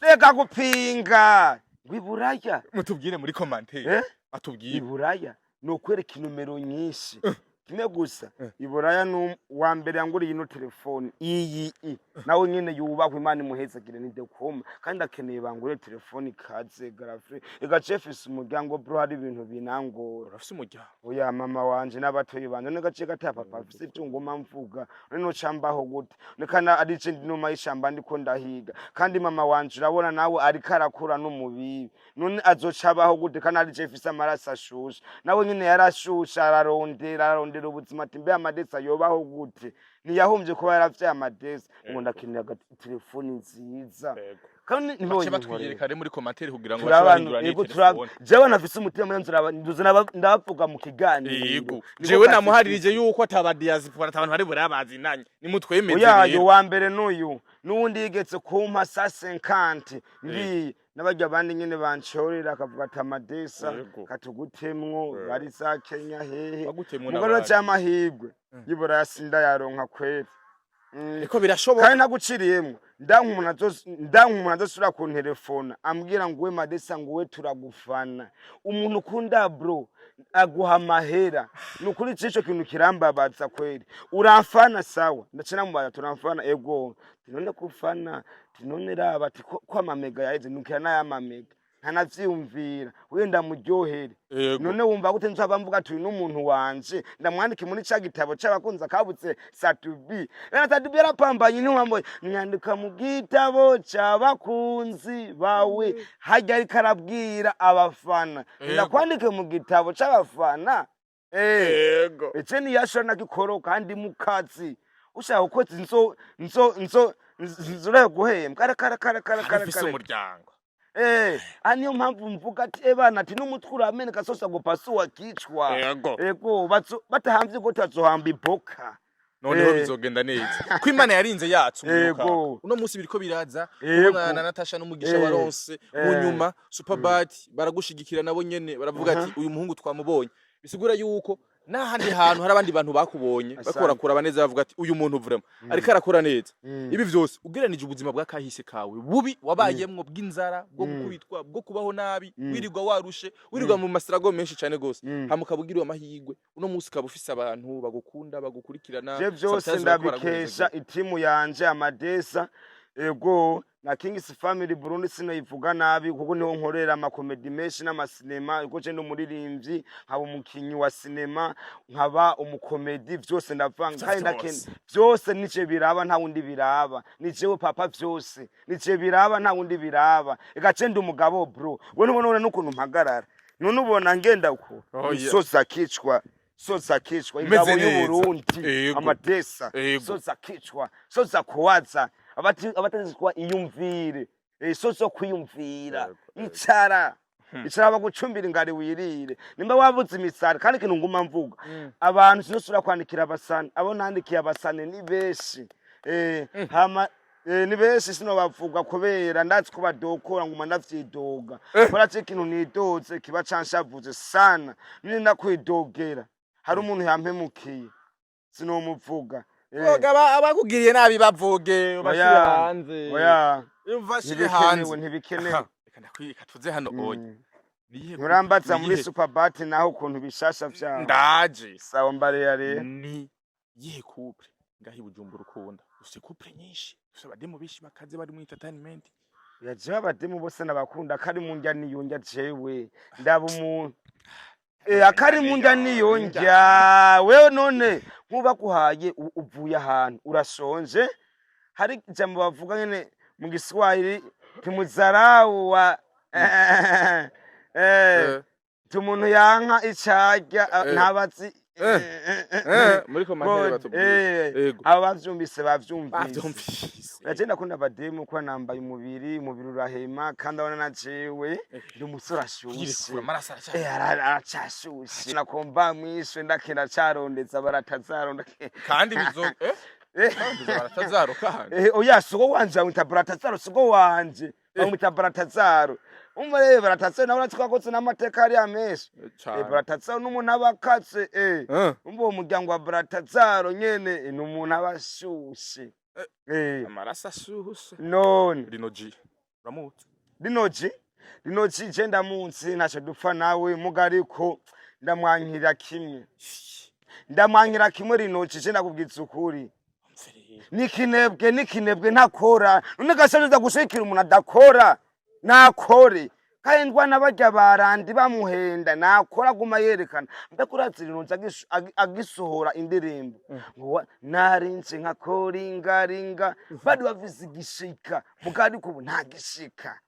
Reka gupinga ngo iburaya. Mutubwire muri commentaire. Eh? Atubwire. Iburaya ni ukwereka inomero nyinshi, kimwe gusa. Iburaya ni uwa mbere yanguriye ino telefone iyi i nawe nyene yubahwa, Imana imuhezagire, ni dekoma, kandi akeneye bangure telefone ikaze garafre. Ega jefise umuryango bro, hari ibintu binangora. Urafise umuryango? Oya, mama wanje n'abatoyi banje, none gace gata papa afise ivyo ngoma mvuga, none noca mbaho gute? Nekana arice ndinuma y'ishamba ndiko ndahiga, kandi mama wanje urabona nawe ariko arakura n'umubibi, none azoca abaho gute? Kandi arice ifise amaraso ashushe, nawe nyene yarashushe, ararondera, ararondera ubuzima, ati mbe Amadesa yobaho gute? Ntiyahomvye kuba yaravyaye Amadesa, ngo ndakenera telefoni nziza kandi Bace ntibonye. batwiyereka rero muri commentaire kugira ngo Turabana bashobore bahindura yego. telefone. Jewe nafise umutima nzura nduze ndabavuga mu kiganiro. Yego. Niko Jewe kazi namuharirije mfise. yuko ataba diaspora, atabantu bari buraya bazinanye, nimutwemeze. Oya, Rero wa mbere n'uyu n'uwundi yigetse kumpa sa 50 ngiye n'abarya abandi nyene banshorera, akavuga ati Amadesa katugutemwo, bari za Kenya hehe. Bagutemwo Mugabo n'abandi. c'amahirwe y'Iburaya sindayaronka kweri. Niko birashoboka. Kandi ntaguciriyemwo, ndanka umuntu azosubira kuntelefona ambwira ngo we Madesa, ngo we turagufana. Umuntu ukunda bro aguha amahera, ni ukuri cico kintu kirambabaza kweri. Uramfana sawa, ndaca namubaza turamfana, ego tinone kufana, tinone raba ati ko amamega yaheze, nukira n'ayamamega ntanavyiyumvira, wenda muryohere. None wumva gute nzaba mvuga ati uyu n'umuntu wanje, ndamwandike muri ca gitabo c'abakunzi akabutse Satubi? Rero Satubi yarapambanye, ntiwamboye nyandika mu gitabo c'abakunzi bawe, harya ariko arabwira abafana. Ndakwandike mu gitabo c'abafana. Ece niyashora nagikoro kandi mu kazi ushaka gukoza nzo nzo nzo nzura guhembwa kare kare kare kare kare. Afise Kare. umuryango. Ah, niyo mpamvu mvuga ati ebana, ati n'umutwe urameneka sosa gupasua kichwa. Ego batahamvye ngo tazohamba iboka. Noneho bizogenda neza ko Imana yarinze yatse umwuka. Uno munsi biriko biraza kubonana na Natasha n'umugisha waronse mu nyuma Superbat baragushigikira nabo nyene, baravuga ati uyu muhungu twamubonye, bisigura yuko n'ahandi hantu hari abandi bantu bakubonye bariko barakuraba neza, bavuga ati uyu muntu vraiment ariko arakora neza. Ibi vyose ugereranije ubuzima bwa kahise kawe bubi wabayemwo, bw'inzara, bwo gukubitwa, bwo kubaho nabi, wirirwa warushe, wirirwa mu masirago menshi cane gose, hama ukaba ugiriwe amahirwe uno munsi ukaba ufise abantu bagukunda, bagukurikirana, Je vyose sometimes bariko ndabikesha baraguheza. itimu yanje Amadesa, ego, na Kings Family Burundi. Sinoyivuga nabi kuko niho nkorera amakomedi menshi n'amasinema, kuko je ndi umuririmbyi, nkaba umukinyi wa sinema, nkaba umukomedi, vyose ndavanga kandi ndakene Vyose. Vyose nije biraba, nta wundi biraba, ni jewe papa, vyose nije biraba, nta wundi biraba. Eka je ndi umugabo bro, we ntubona n'ukuntu mpagarara, none ubona ngenda uko. Soza kichwa, soza kichwa, Umeze ingabo neza. y'Uburundi. Amadesa. Soza kichwa, soza kuwaza abatazikwa iyumvire, sozo kwiyumvira. Icara icara, bagucumbira ingari wirire nimba wabuze imisari. Kandi ikintu nguma mvuga, abantu sinosubira kwandikira abasani, abo nandikiye abasani ni benshi. Hama ni benshi, sinobavuga kubera ndazi ko badokora, nguma ndavyidoga kubera co ikintu nidoze kiba canshavuze sana, none ndakwidogera hari umuntu yampemukiye, sinomuvuga. Abakugiriye nabi bavuge, ubashire Oya, hanze. Oya. Umva, shire Ntibikenewe. hanze. Ntibikenewe. Aha, reka ndakwireka tuze hano oya. Niyihe Nturambaza muri niyihe- Superbat naho ukuntu bishasha vyaho. Ndaje. Sawa, mbariya rero. Ni yihe couple ngaho i Bujumbura ukunda? Ufise couple nyinshi, ufise abademu benshi bakaze bari muri entertainment. Yajewe abademu bose nabakunda, kari mu ndya niyondya, jewe ndaba umuntu akari mu ndya niyondya. Wewe none nkubaguhaye uvuye ahantu urashonje, hari ijambo bavuga nyene mu Giswahili, timuzarau wa umuntu yanka icarya ntabazi. Muri commentaire batubwire. Yego. Aba bavyumvise bavyumvise. Bavyumvise. Uraje, ndakunda abademu kuba nambaye umubiri, umubiri urahema, kandi abona na jewe ndi umusore ashushe. Yirekura amaraso aracyari. Aracashushe, nakomba mwiswe ndakenda carondeza baratazaronda. Kandi bizo kandi baratazaruka hano. Oya, sugo wanje bamwita Baratazaro, sugo wanje bamwita Baratazaro. Umva rero, Baratazaro nawe uratsi ko yakoze n'amateka hariya menshi. Cane. Baratazaro n'umuntu aba akatse. Umva, uwo muryango wa Baratazaro nyene ni umuntu aba ashushe. Amaraso ashushe. None Rino G uramuzi? Rinoji, Rinoji je ndamunsi, ntacyo dupfa nawe muga, ariko ndamwankira kimwe, ndamwankira kimwe. Rinoji je ndakubwiza ukuri, nikinebwe, nikinebwe, ntakora. None gashaje gushikira umuntu adakora? Nakore kandi ndwana barya barandi bamuhenda, nakora aguma yerekana. Mbega urazi Rinoji agisohora indirimbo ngo narinze nka koringaringa, bari bafise igishika muga, ariko ubu nta gishika,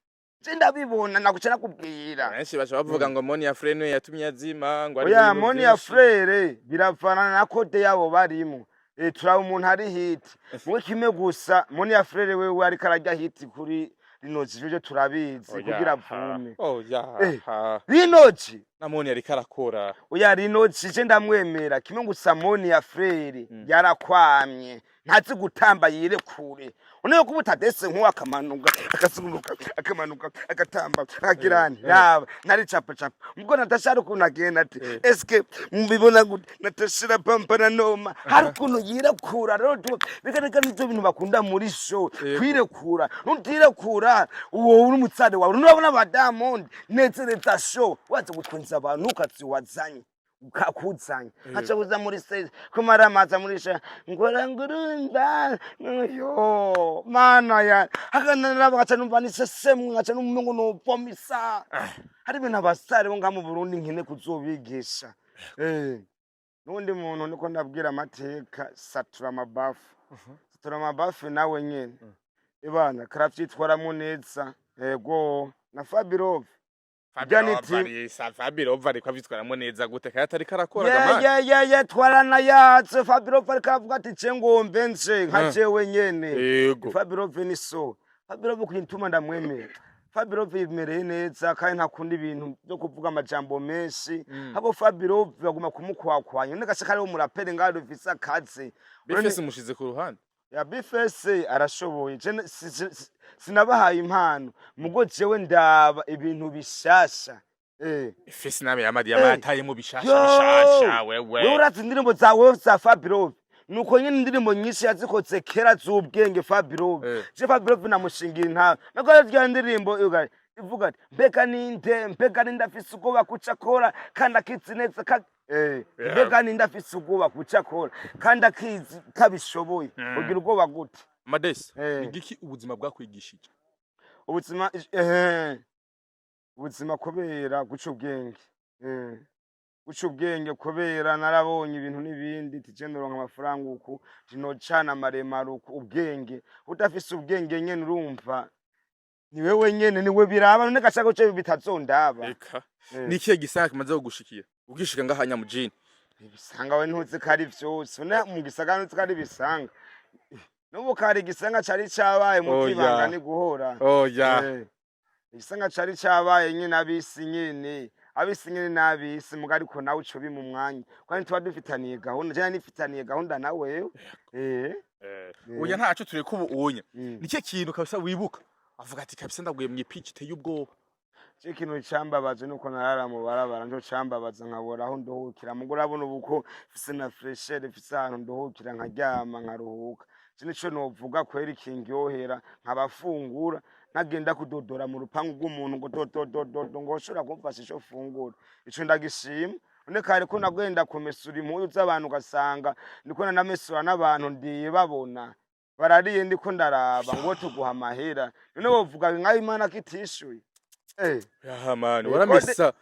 je ndabibona, nakuca nakubwira. Benshi baca bavuga ngo Monia Fleur niwe yatumye azima, ngo ari Oya, ibintu Moni ya vyinshi. Frere biravana na code yabo barimo. Turaba umuntu ari hit mwe kimwe gusa. Moni ya Frere wewe ariko ararya hit kuri Rinoji, ivyo turabizi. Oya, Kugira ha. avume. Oya, ha. Rinoji. Na Moni ariko arakora. Oya, Rinoji je ndamwemera kimwe gusa. Moni ya Frere yarakwamye, ntazi gutamba yirekure. Unayo kuba utadese nkuwo, akamanuka, akazunguruka, akamanuka, agatamba, akagirani yaba nari chapa chapa. Mbwo Natasha hari ukuntu agenda ati eske mubibona gute? Natasha irapampa noma, hari ukuntu yirekura rero bigaragara nivyo bintu bakunda muri show. Kwirekura, nutirekura uwo uri umutsare wawe. Nurabona ba Diamond nezereza show, waza gutwenza abantu ukazi wazanye kakuzanye, aca kuza muri stage kumaramaza muri sha ngora ngurumba yo mana ya akananira, bagaca numva nisesemwe, ngaca numva ngo nopomisa. Hari ibintu abasare bo ngaha mu Burundi nkene kuzobigisha. N'undi muntu niko ndabwira amateka, Satura Mabafu, Satura Mabafu nawe nyene ibana karavyitwaramwo neza, ego, na Fabirove. Fabirova ariko avyitwaramo neza gute kandi atariko arakora? Ye gamani? ye ye ye, twarana yatse. Fabirove ariko aravuga ati je ngombe nje nka jewe nyene. Fabirove ni so, Fabirove kwintuma ndamwemera. Fabirove yimereye neza kandi ntakunda ibintu byo kuvuga amajambo menshi. Ahubwo Fabirove baguma kumukwakwanya, none gase kariho umuraperi ngaho dufise akazi. B-Face mushize ku ruhande. Ya, B-Face arashoboye. Je sinabahaye impano mugo, jewe ndaba ibintu bishasha. Face nabe yamadiyama yatayemo bishasha. Yo! Bishasha wewe. Wewe urazi indirimbo zawe za Fabirove, nuko nyene indirimbo nyinshi yazikoze kera z'ubwenge Fabirove. Je Fabirove namushingira intawe nako rya ndirimbo ivuga ati mbega ninde, mbega ninde afise ubwoba kuca akora kandi akizi neza ka mbega ninde afise ubwoba kuca akora kandi akizi kabishoboye? Ugira ubwoba gute? Amadesi, igiki ubuzima bwakwigishije? Ubuzima, ubuzima kubera guca ubwenge, guca ubwenge kubera narabonye ibintu n'ibindi, tije noronka amafaranga uku, tinocana maremare uku. Ubwenge, udafise ubwenge nyene urumva ni wewe nyene niwe biraba, none gashaka uce bitazondaba. Eka, ni ikihe gisanga kimaze kugushikira ugishika ngaha nyamujini? Ibisanga we ntuzi ko ari vyose? Une mu gisagara ntuzi ko ari ibisanga? N'ubu kari igisanga cari cabaye mu Oya. kwibanga ni guhora. Oya. Igisanga cari cabaye nyene, abisi nyene, abisi nyene n'abisi muga, ariko nawe uco bima umwanya kandi tuba dufitaniye gahunda, jewe nifitaniye gahunda nawe. Oya, ntaco, tureka ubu unya. Ni kintu kabisa wibuka avuga ati kabisa ndaguye mu ipici iteye ubwoba? Je, ikintu cambabaje nuko narara mu barabara, nco cambabaza, nkabura aho nduhukira. Mugo urabona ubu ko mfise na fraîcheur, mfise ahantu nduhukira, nkaryama, nkaruhuka. Iki nico novuga kweri kindyohera, nkabafungura, ntagenda kudodora mu rupangu rw'umuntu ngo dododododo ngo ushobora kumfasha ico fungura. Ico ndagishima. None kare ko nagenda kumesura impuzu z'abantu, ugasanga ndiko nanamesura n'abantu ndiye babona barariye, ndiko ndaraba ngo tuguha amahera. None wovuga nkaho Imana kitishuye? Ya man, waramesa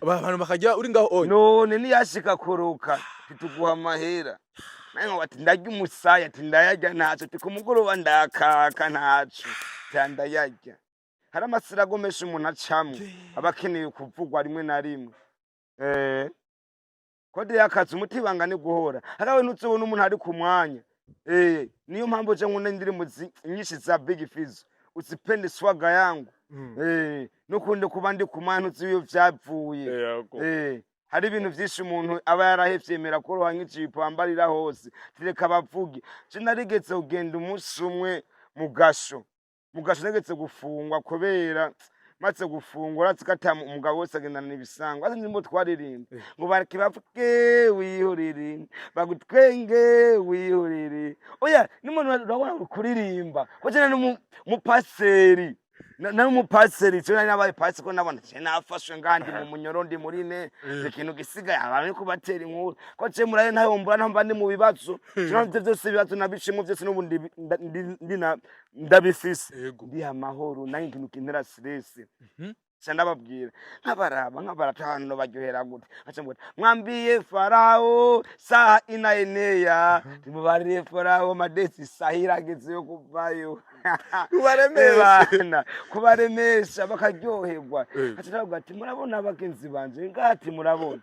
abantu bakajya uri ngaho oya. None niyashika kuruka tituguha amahera, naye ati ndarya umusaya, ati ndayarya ntaco, ati ku mugoroba ndakaka ntaco, ati ndayarya. Hari amasirago menshi umuntu acamwo aba akeneye kuvugwa rimwe na rimwe. Code y'akazi, umutibanga ni guhora harawe, ntuzobona umuntu ari ku mwanya. Niyo mpamvu je nkunda indirimbo nyinshi za Big Fizzo, usipende swaga yangu. Nukundi kuba ndi ku mwanya, ntuzi iyo vyavuye. Hari ibintu vyinshi umuntu aba yarahevye, koroha nk'ijipo wambarira hose, tireka bavuge. Je narigeze kugenda umunsi umwe mu gasho, nageze gufungwa kubera maze gufungura urazi ko ata umugabo wese agendana ibisango, azi ndimo twaririmba ngo bareke bavuge wihorere, bagutwenge wihorere. Oya, n'umuntu urabona uri kuririmba ko je nari umupaseri, nari umupaseri, je nari nabaye pasi ko nabona je nafashwe ngandi mu munyoro, ndi muri ne ikintu gisigaye abantu ni kubatera inkuru ko je muraye ntayombura, ntamva ndi mu bibazo. Je navyo vyose ibibazo nabicimo vyose, n'ubu ndabifise. Ndi amahoro nange, ikintu kintera stress ca ndababwira nkabaraba nkabarata baryohera gute, nkaca mvuga mwambie Farao saha inaenea, timubarire Farao madesi saha irageze yo kuvayo. Kubaremesha. Bana kubaremesha bakaryoherwa. Nkaca ndavuga ati murabona bagenzi banje ngati, murabona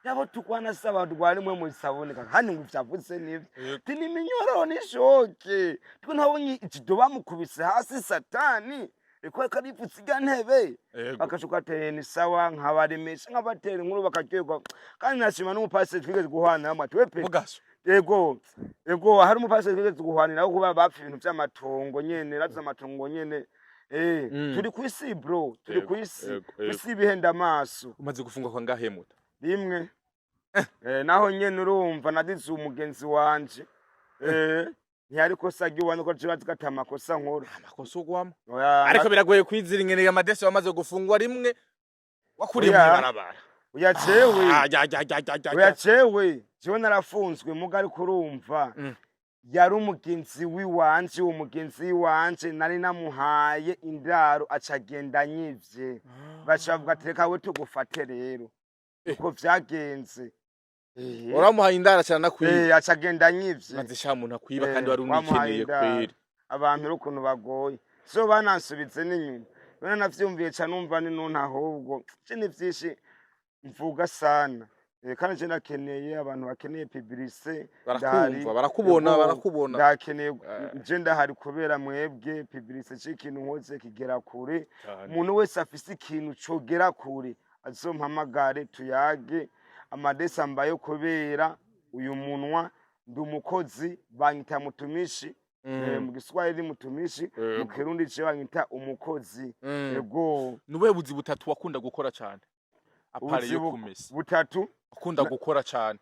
yabo tukwana saba rwari mwe musaboneka kandi ngo vyavuze nivyo. Ti ni minyororo n'ishoke twe ntabonye ijido bamukubise hasi satani iko karipfutse irya ntebe. Bakashuka ati ni sawa, nkabaremesha, nkabatera inkuru bakaryoherwa. Kandi nashima n'umupasiteri twigeze guhana hamwe ati wepe. Mugaso. Ego, hari umupasiteri twigeze guhanira aho kuba bapfa ibintu vy'amatongo nyene, raza amatongo nyene. Turi kw'isi bro, turi kw'isi. Kw'isi bihenda amaso. Umaze gufungwa kwa ngahe muta? Rimwe. Naho nyene urumva nadize umugenzi wanje. Ntiyari kosa ry'iwanyu ko jiba zigata amakosa nkora. Amakosa ugwamo. Oya, ariko biragoye kwizira ingene amadesi wamaze gufungwa rimwe wakuriye Oya. mw'ibarabara. Oya jewe. Ah, ya, ya, ya, ya, ya, Oya ya. jewe narafunzwe muga, ariko urumva yari umugenzi wiwanje, uwo mugenzi wiwanje nari namuhaye indaro, aca agenda anyivye, baca bavuga ati reka we tugufate rero. Uko vyagenze. Uramuhaye indara cyane nakwiba. Aca agenda anyivye. Maze sha muntu akwiba kandi wari wamuhaye unikeneye indaro. Kweri. Abantu rero ukuntu bagoye, so banansubitse n'inyuma none navyumviye ca numva ni nuntu, ahubwo je ni vyinshi mvuga sana. Kandi je ndakeneye abantu bakeneye publicité. Barakumva, barakubona. Ego, barakubona. Ndakeneye, je ndahari kubera mwebwe. Publicité c'ikintu nkoze kigera kure. Umuntu wese afise ikintu cogera kure azompamagare tuyage. Amadesi ambaye kubera uyu munwa, ndi umukozi, banyita mutumishi. Mu Giswahili mutumishi, mu Kirundi je banyita umukozi. Ego. Ni ubuhe buzi butatu wakunda gukora cane à part Ubuzi yo kumesa? Butatu? Wakunda gukora cane.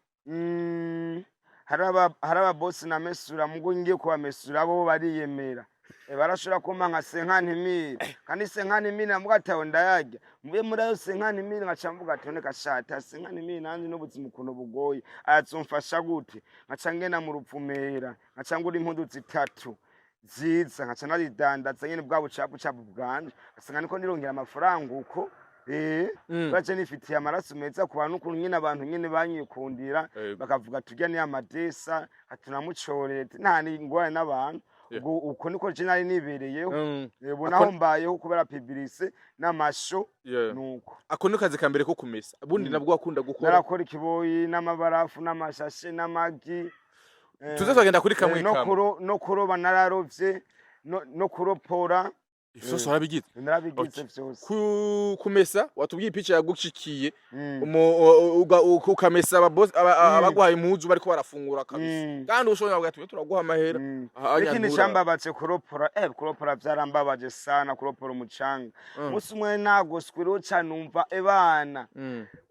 Hari ababosi namesura, mugo ngiye kubamesura bo bariyemera. Barashobora kumpa nka 50 mille, kandi 50 mille namuga atawe ndayarya mvuye muri ayo 50 mille, nkaca mvuga ati none gashata 50 mille nanje n'ubuzima ukuntu bugoye azomfasha gute? Nkaca ngenda mu rupfumera, nkaca ngura impuzu zitatu ziza, nkaca naridandaza nyene bwa bucapu capu bwanje, ngasanga niko nirongera amafaranga uko. Baje nifitiye amaraso meza ku bantu, ukuntu nyene abantu nyene banyikundira. Bakavuga turya ni amadesa atunamucorere nta n'ingorane n'abantu. Ubwo uko niko je nari nibereyeho. Ubu naho mbayeho kubera publicité n'amasho. Nuko. Ako ni kazi ka mbere ko kumesa, ubundi nabwo wakunda gukora? Narakora ikiboyi n'amabarafu n'amashashe n'amagi. Tuze tugenda kuri kamwe no kamwe. No kuroba nararovye, no kuropora. Vyose warabigize? Narabigize vyose. Kumesa watubwiye ipica yagushikiye. Ukamesa abaguhaye impuzu bariko barafungura kabisa. Kandi ushobora kuvuga ati: "Turaguha amahera." Aha, Ikindi nyandura. cambabaje, kuropora, kuropora vyarambabaje sana, kuropora umucanga. Umunsi umwe nagoswe rero ca numva ebana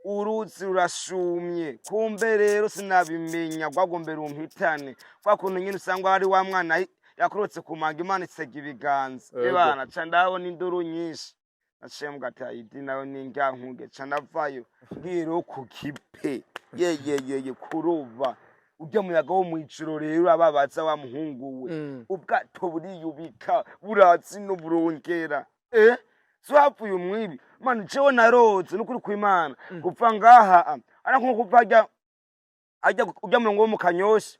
uruzi rurashumye. Kumbe rero sinabimenya, rwagombe rumpitane kwa kuntu nyine usanga hari wa mwana yakorotse ku manga, Imana isega ibiganza. Ebana, ca ndabona induru nyinshi, naciye mbwa ati nayo ningankuge, ca ndavayo ngiyeho ku kipe yeyeyeye kuroba. Urya muyaga wo mw'ijoro rero urababaza wa muhungu we. Ubwato buriyubika, burazi no burongera, so hapfuye umwibi mani. Jewe naroze nukuri kw'Imana kuva ngaha ara nko kuva ajya ajya urya murongo wo mu Kanyosha,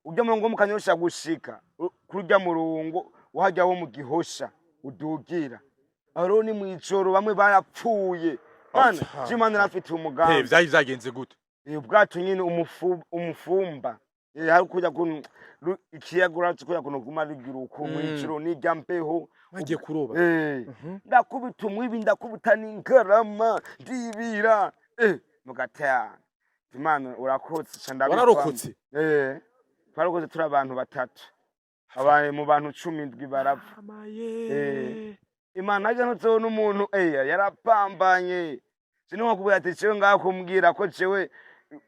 urya murongo wo mu Kanyosha gushika kuri urya murongo uhajya wo mu Gihosha udugira aho rero ni mw'ijoro, bamwe barapfuye mana. Ata. Je, Imana irafitiye umugambi. Vyari vyagenze gute? Ubwato nyine umufumba. Hari kujya kuntu ikiyaga urazi kujya kuntu guma rugira uko mw'ijoro n'irya mbeho. Wagiye kuroba? Ndakubita umwibi, ndakubita n'ingarama, ndibira mugataya. Imana urakotse, ca ndabivamwo. Wararokotse? Twarokotse turi abantu batatu, abantu mu bantu 17 barapfa. Amaye. Imana ajya ntuzobona umuntu yarapambanye. Sinokubwira ati jewe ngaho kumbwira ko jewe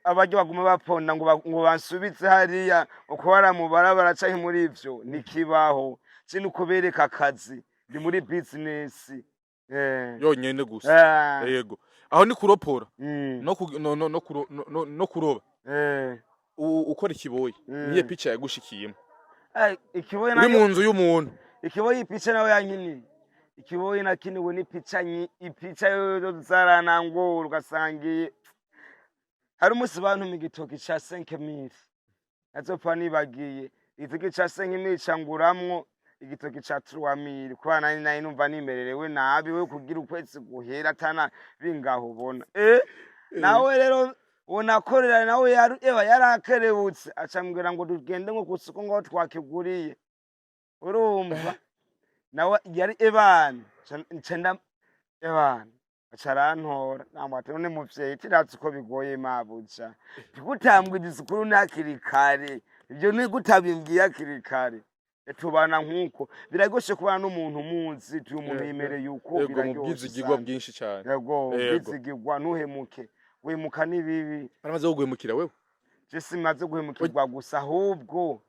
abaryo baguma baponda ngo ngo bansubize hariya uko mu barabara canke muri ivyo ntikibaho. Sinukubereka akazi, ndi muri business. Yonyene gusa. Yego, aho ni kuropora. No ku- no no no kuro- no- no- no kuroba. Ukora ikiboyi. Niye picha yagushikiyemo? Ikiboyi Uri nayo mu nzu y'umuntu. Ikiboyi, ipica nawe yankiniye ikiboyi, nakiniwe n'ipica ipica yo zaranangora ugasangiye. Hari umunsi bantuma igitoki ca 5000, nazopfa nibagiye igitoki ca 5000, canguramwo igitoki ca 3000 kubera nari numva nimererewe nabi we kugira ukwezi guhera atana bingaho ubona. Nawe rero uwo nakorera nawe eba yarakerebutse, acambwira ngo tugende ngo kusoko ngo twakiguriye. Urumva nawe yari ebana ncenda ebana, aca arantora namwe ati: "None muvyeyi, tirazi ko bigoye mabuja, ntigutambwira isukuru hakiri kare, ivyo ntigutabimbwiye hakiri kare." Tubana nk'uko biraryoshe kubana n'umuntu umuzi tuyu umuntu yimereye uko. Yego, mu Biraryoshe bwizigirwa sana. bwinshi cyane. Yego. Yego. Ubwizigirwa, ntuhemuke, guhemuka ni bibi. Baramaze kuguhemukira wewe? Je simaze guhemukirwa gusa, ahubwo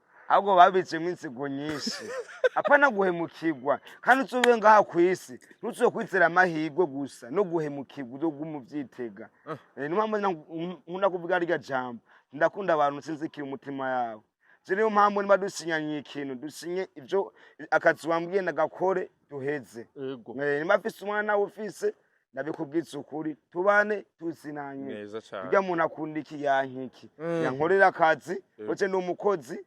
babitsemo inzigo nyinshi. Apana guhemukirwa, kandi uzobe ngaha kw'isi ntuzokwizera amahirwe gusa, no guhemukirwa uzoguma uvyitega. Niyo mpamvu nkunda kuvuga rirya jambo, ndakunda abantu sinzikira umutima yabo. Je niyo mpamvu niba dusinyanye ikintu, dusinye ivyo akazi wambwiye ndagakore duheze. Niba mfise umwana nawe ufise, ndabikubwiza ukuri, tubane tuzinanye. Neza cyane. Urya muntu akunda iki, yanka iki, yankorera akazi. Oce ni umukozi,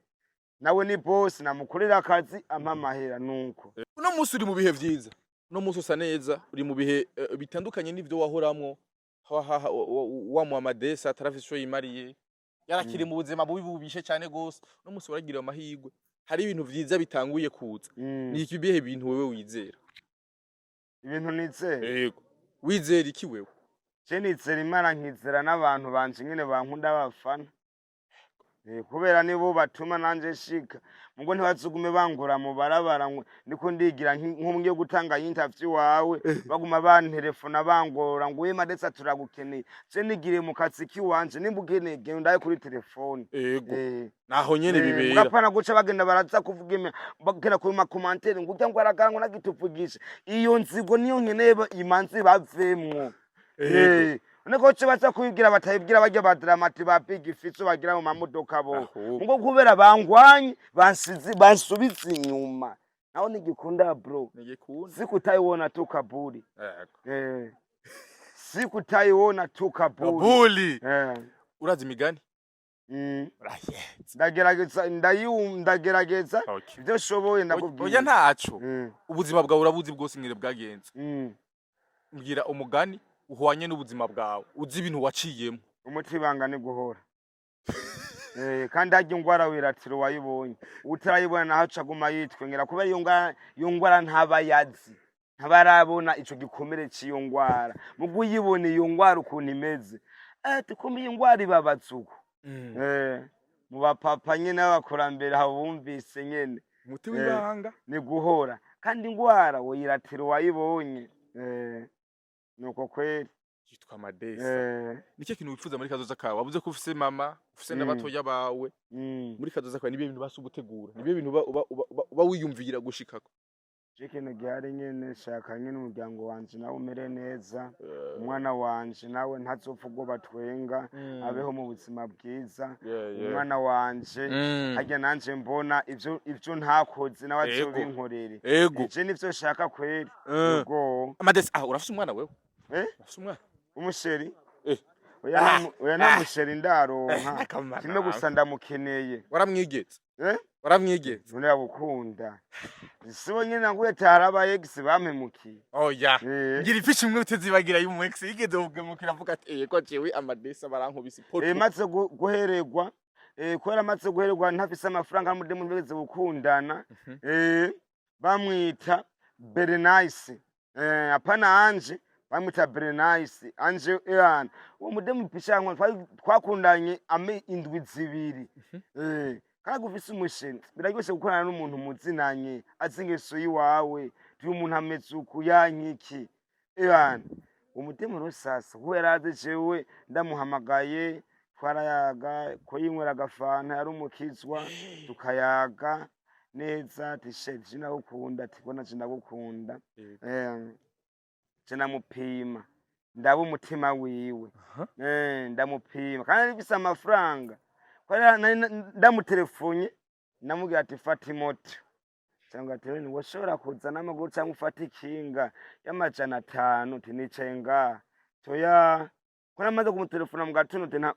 nawe ni boss, namukorera akazi ampa amahera nuko. Uno munsi uri mu bihe vyiza, uno munsi usa neza, uri mu bihe bitandukanye n'ivyo wahoramwo. Wa mu Amadesa atarafise ico yimariye, yarakiri mu buzima bubi bubishe cyane gose. Uno munsi waragira amahirwe, hari ibintu vyiza bitanguye kuza. Ni iki bihe bintu wewe wizera? Ibintu nizera? Yego, wizera iki wewe? Je nizera Imana, nkizera n'abantu banje nyene bankunda, bafana. Kubera nibo batuma nanje shika mugo ntibazugume bangora mu barabara ngo ndiko ndigira nk'umwe gutanga interview wawe, baguma bantelefona bangora ngo: "We Madesa, turagukeneye." Je nigiriye mu kazi kiwanje, nimba ukeneye genda kuri telefone. Naho nyene bibera. Mugapana guca bagenda baraza kuvuga bagera ku ma commentaires ngo urya ngo aragara ngo nagituvugisha. Iyo nzigo niyo nkeneye imanzi bavemwo. Niko co baza kubibwira, batayibwira barya ba Dramati, ba Big Fizzo bagira mu mamodoka bo. Ahubwo. Ngo kubera bangwanye, bansize, bansubiza inyuma, naho nigikunda bro. Nigikunda. Siku utaiona tu kaburi. Siku utaiona tu kaburi. Kabuli. Urazi imigani? Urayenze. Ndagerageza, ndagerageza ibyo nshoboye, Oya, ndakubwira. ntaco. Ubuzima bwawe urabuzi bwose ingene bwagenze. Mbwira umugani uhwanye n'ubuzima bwawe, uzi ibintu waciyemo. Umuti ibanga ni guhora. Kandi harya ingwara wiratira uwayibonye, utarayibona naho aca aguma yitwengera, kubera iyo ngwara ntaba yazi, ntabarabona ico gikomere c'iyo ngwara. Mugo uyibona iyo ngwara ukuntu imeze, tukumva iyi ngwara ibabaza uko. Mu bapapa nyene b'abakurambere habumvise nyene. Umuti w'ibanga. Ni guhora, kandi ingwara woyiratira uwayibonye. Nuko kweri. Yitwa Amadesa. Nicyo kintu wifuza muri kazoza kawe? Wavuze ko ufise mama, ufise n'abatoya bawe. Muri kazoza kawe, nibihe bintu basi ugutegura, nibihe bintu uba wiyumvira gushikako? Je, ikintu gihari nyene, shaka nyene umuryango wanje nawe umere neza, umwana wanje nawe ntazopfa ubwo batwenga, abeho mu buzima bwiza. Umwana wanje, harya nanje mbona ivyo ntakoze nawe azobinkorere. Je nivyo shaka kweri. Ubwo Amadesa, ah, urafise umwana wewe? Eh? Urafise umwana? Umuchéri? Eh. Oya, oya, nta muchéri ndaronka. Akamara. Kimwe gusa ndamukeneye. Waramwigeze? Eh? Waramwigeze? None yabukunda sibo nyene naguye tari aba ex bampemukiye. Oya. Eh. Ngira ifishi imwe utazibagira y'umu ex yigeze kugemukira, avuga ati: "Ego, jewe Amadesa barankubise ipoto." Maze guhererwa, kubera maze guhererwa ntafise amafaranga, n'umudemu ntibigeze gukundana. Bamwita Berenice, apana Anje, bamwita Berenice Anje. Yana uwo mudemu pishankwa twakundanye ame indwi 2. Kandi ufise umuchéri biraryoshe gukorana n'umuntu muzinanye, azi ingeso yiwawe, tuyu umuntu ameze uku yankiki. Yana umudemu rero sasa kubera azi jewe ndamuhamagaye twarayaga, ko yinywera agafanta, yari umukizwa, tukayaga neza, ati: "Chéri, je ndagukunda," ati: "Bona je ndagukunda." Je ndamupima, ndaba umutima wiwe. Ndamupima kandi nari mfise amafaranga, kubera nari ndamuterefonye, ndamubwira ati: "Fata imoto," cyangwa ati: "Rero woshobora kuza n'amaguru cyangwa ufate ikinga y'500," ati: "Nicaye ngaha." Toya, ko namaze kumutelefona mu gatondo, ati: "Nta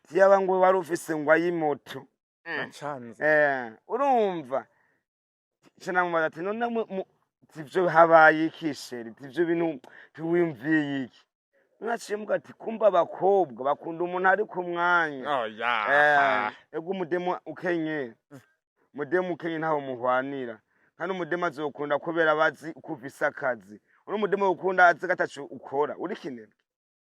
tiyaba ngo wari ufise ngo ayimoto." Nacanze. Urumva canamubaza ati: "None tivyo habaye iki chéri? Tivyo bintu tiwiyumviye iki?" Naciye muga ati: "Kumva abakobwa bakunda umuntu ari ku mwanya." Oya. Ego, umudemu ukenye, umudemu ukenye ntaho muhwanira, kandi umudemu azokunda kubera bazi ko ufise akazi. Uri umudemu ukunda azi ko ataco ukora, uri kinebwe.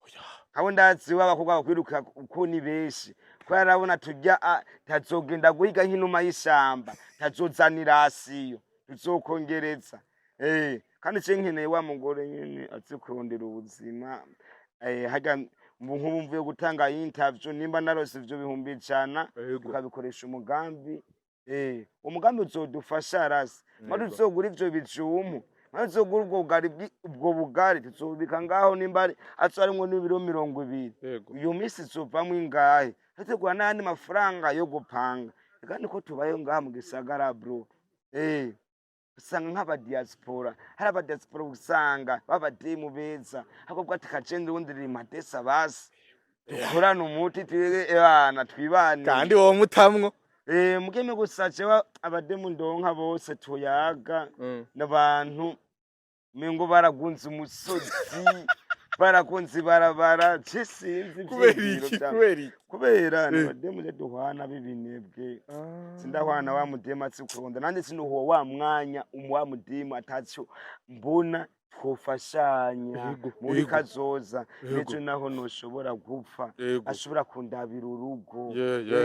Oya. Abo ndazi w'abakobwa bakwiruka uko ni benshi, kubera arabona turya tazogenda guhiga nk'inuma y'ishamba, tazozana irasiyo tuzokongereza. Kandi ce nkeneye wa mugore nyene azi kurondera ubuzima. Harya nk'ubu mvuye gutanga interview, nimba narose ivyo 100,000, tukabikoresha umugambi, umugambi uzodufasha rasi maze uzogura ivyo bijumbu, maze uzogura ubwo bugari, ubwo bugari tuzobika ngaho, nimba ari azo harimwo n'ibiro 20, iyo minsi izovamwo ingahe? Tutegura n'ayandi mafaranga yo gupanga. Eka niko tubayeho ngaha mu gisagara, bro. Usanga nk'abadiaspora, hari abadiaspora usanga b'abademu beza, ahubwo ati: "Kagende ubundi Madesa basi dukorane umuti twige ebana twibanire." Kandi wowe mutamwo. Mugeme gusa jewe abademu ndonka bose tuyaga n'abantu mengo baragunze umusozi, baragunze ibarabara, je sinzi Kubera ivyiyumviro iki? vyabo. Kubera iki? Kubera ni bademu je duhwana b'ibinebwe. Sindahwana wa mudemu azi kurondera, nanje sinuhuwa wa mwanya wa mudemu ataco mbona twofashanya muri kazoza. Nejo naho noshobora gupfa, ashobora kundabira urugo.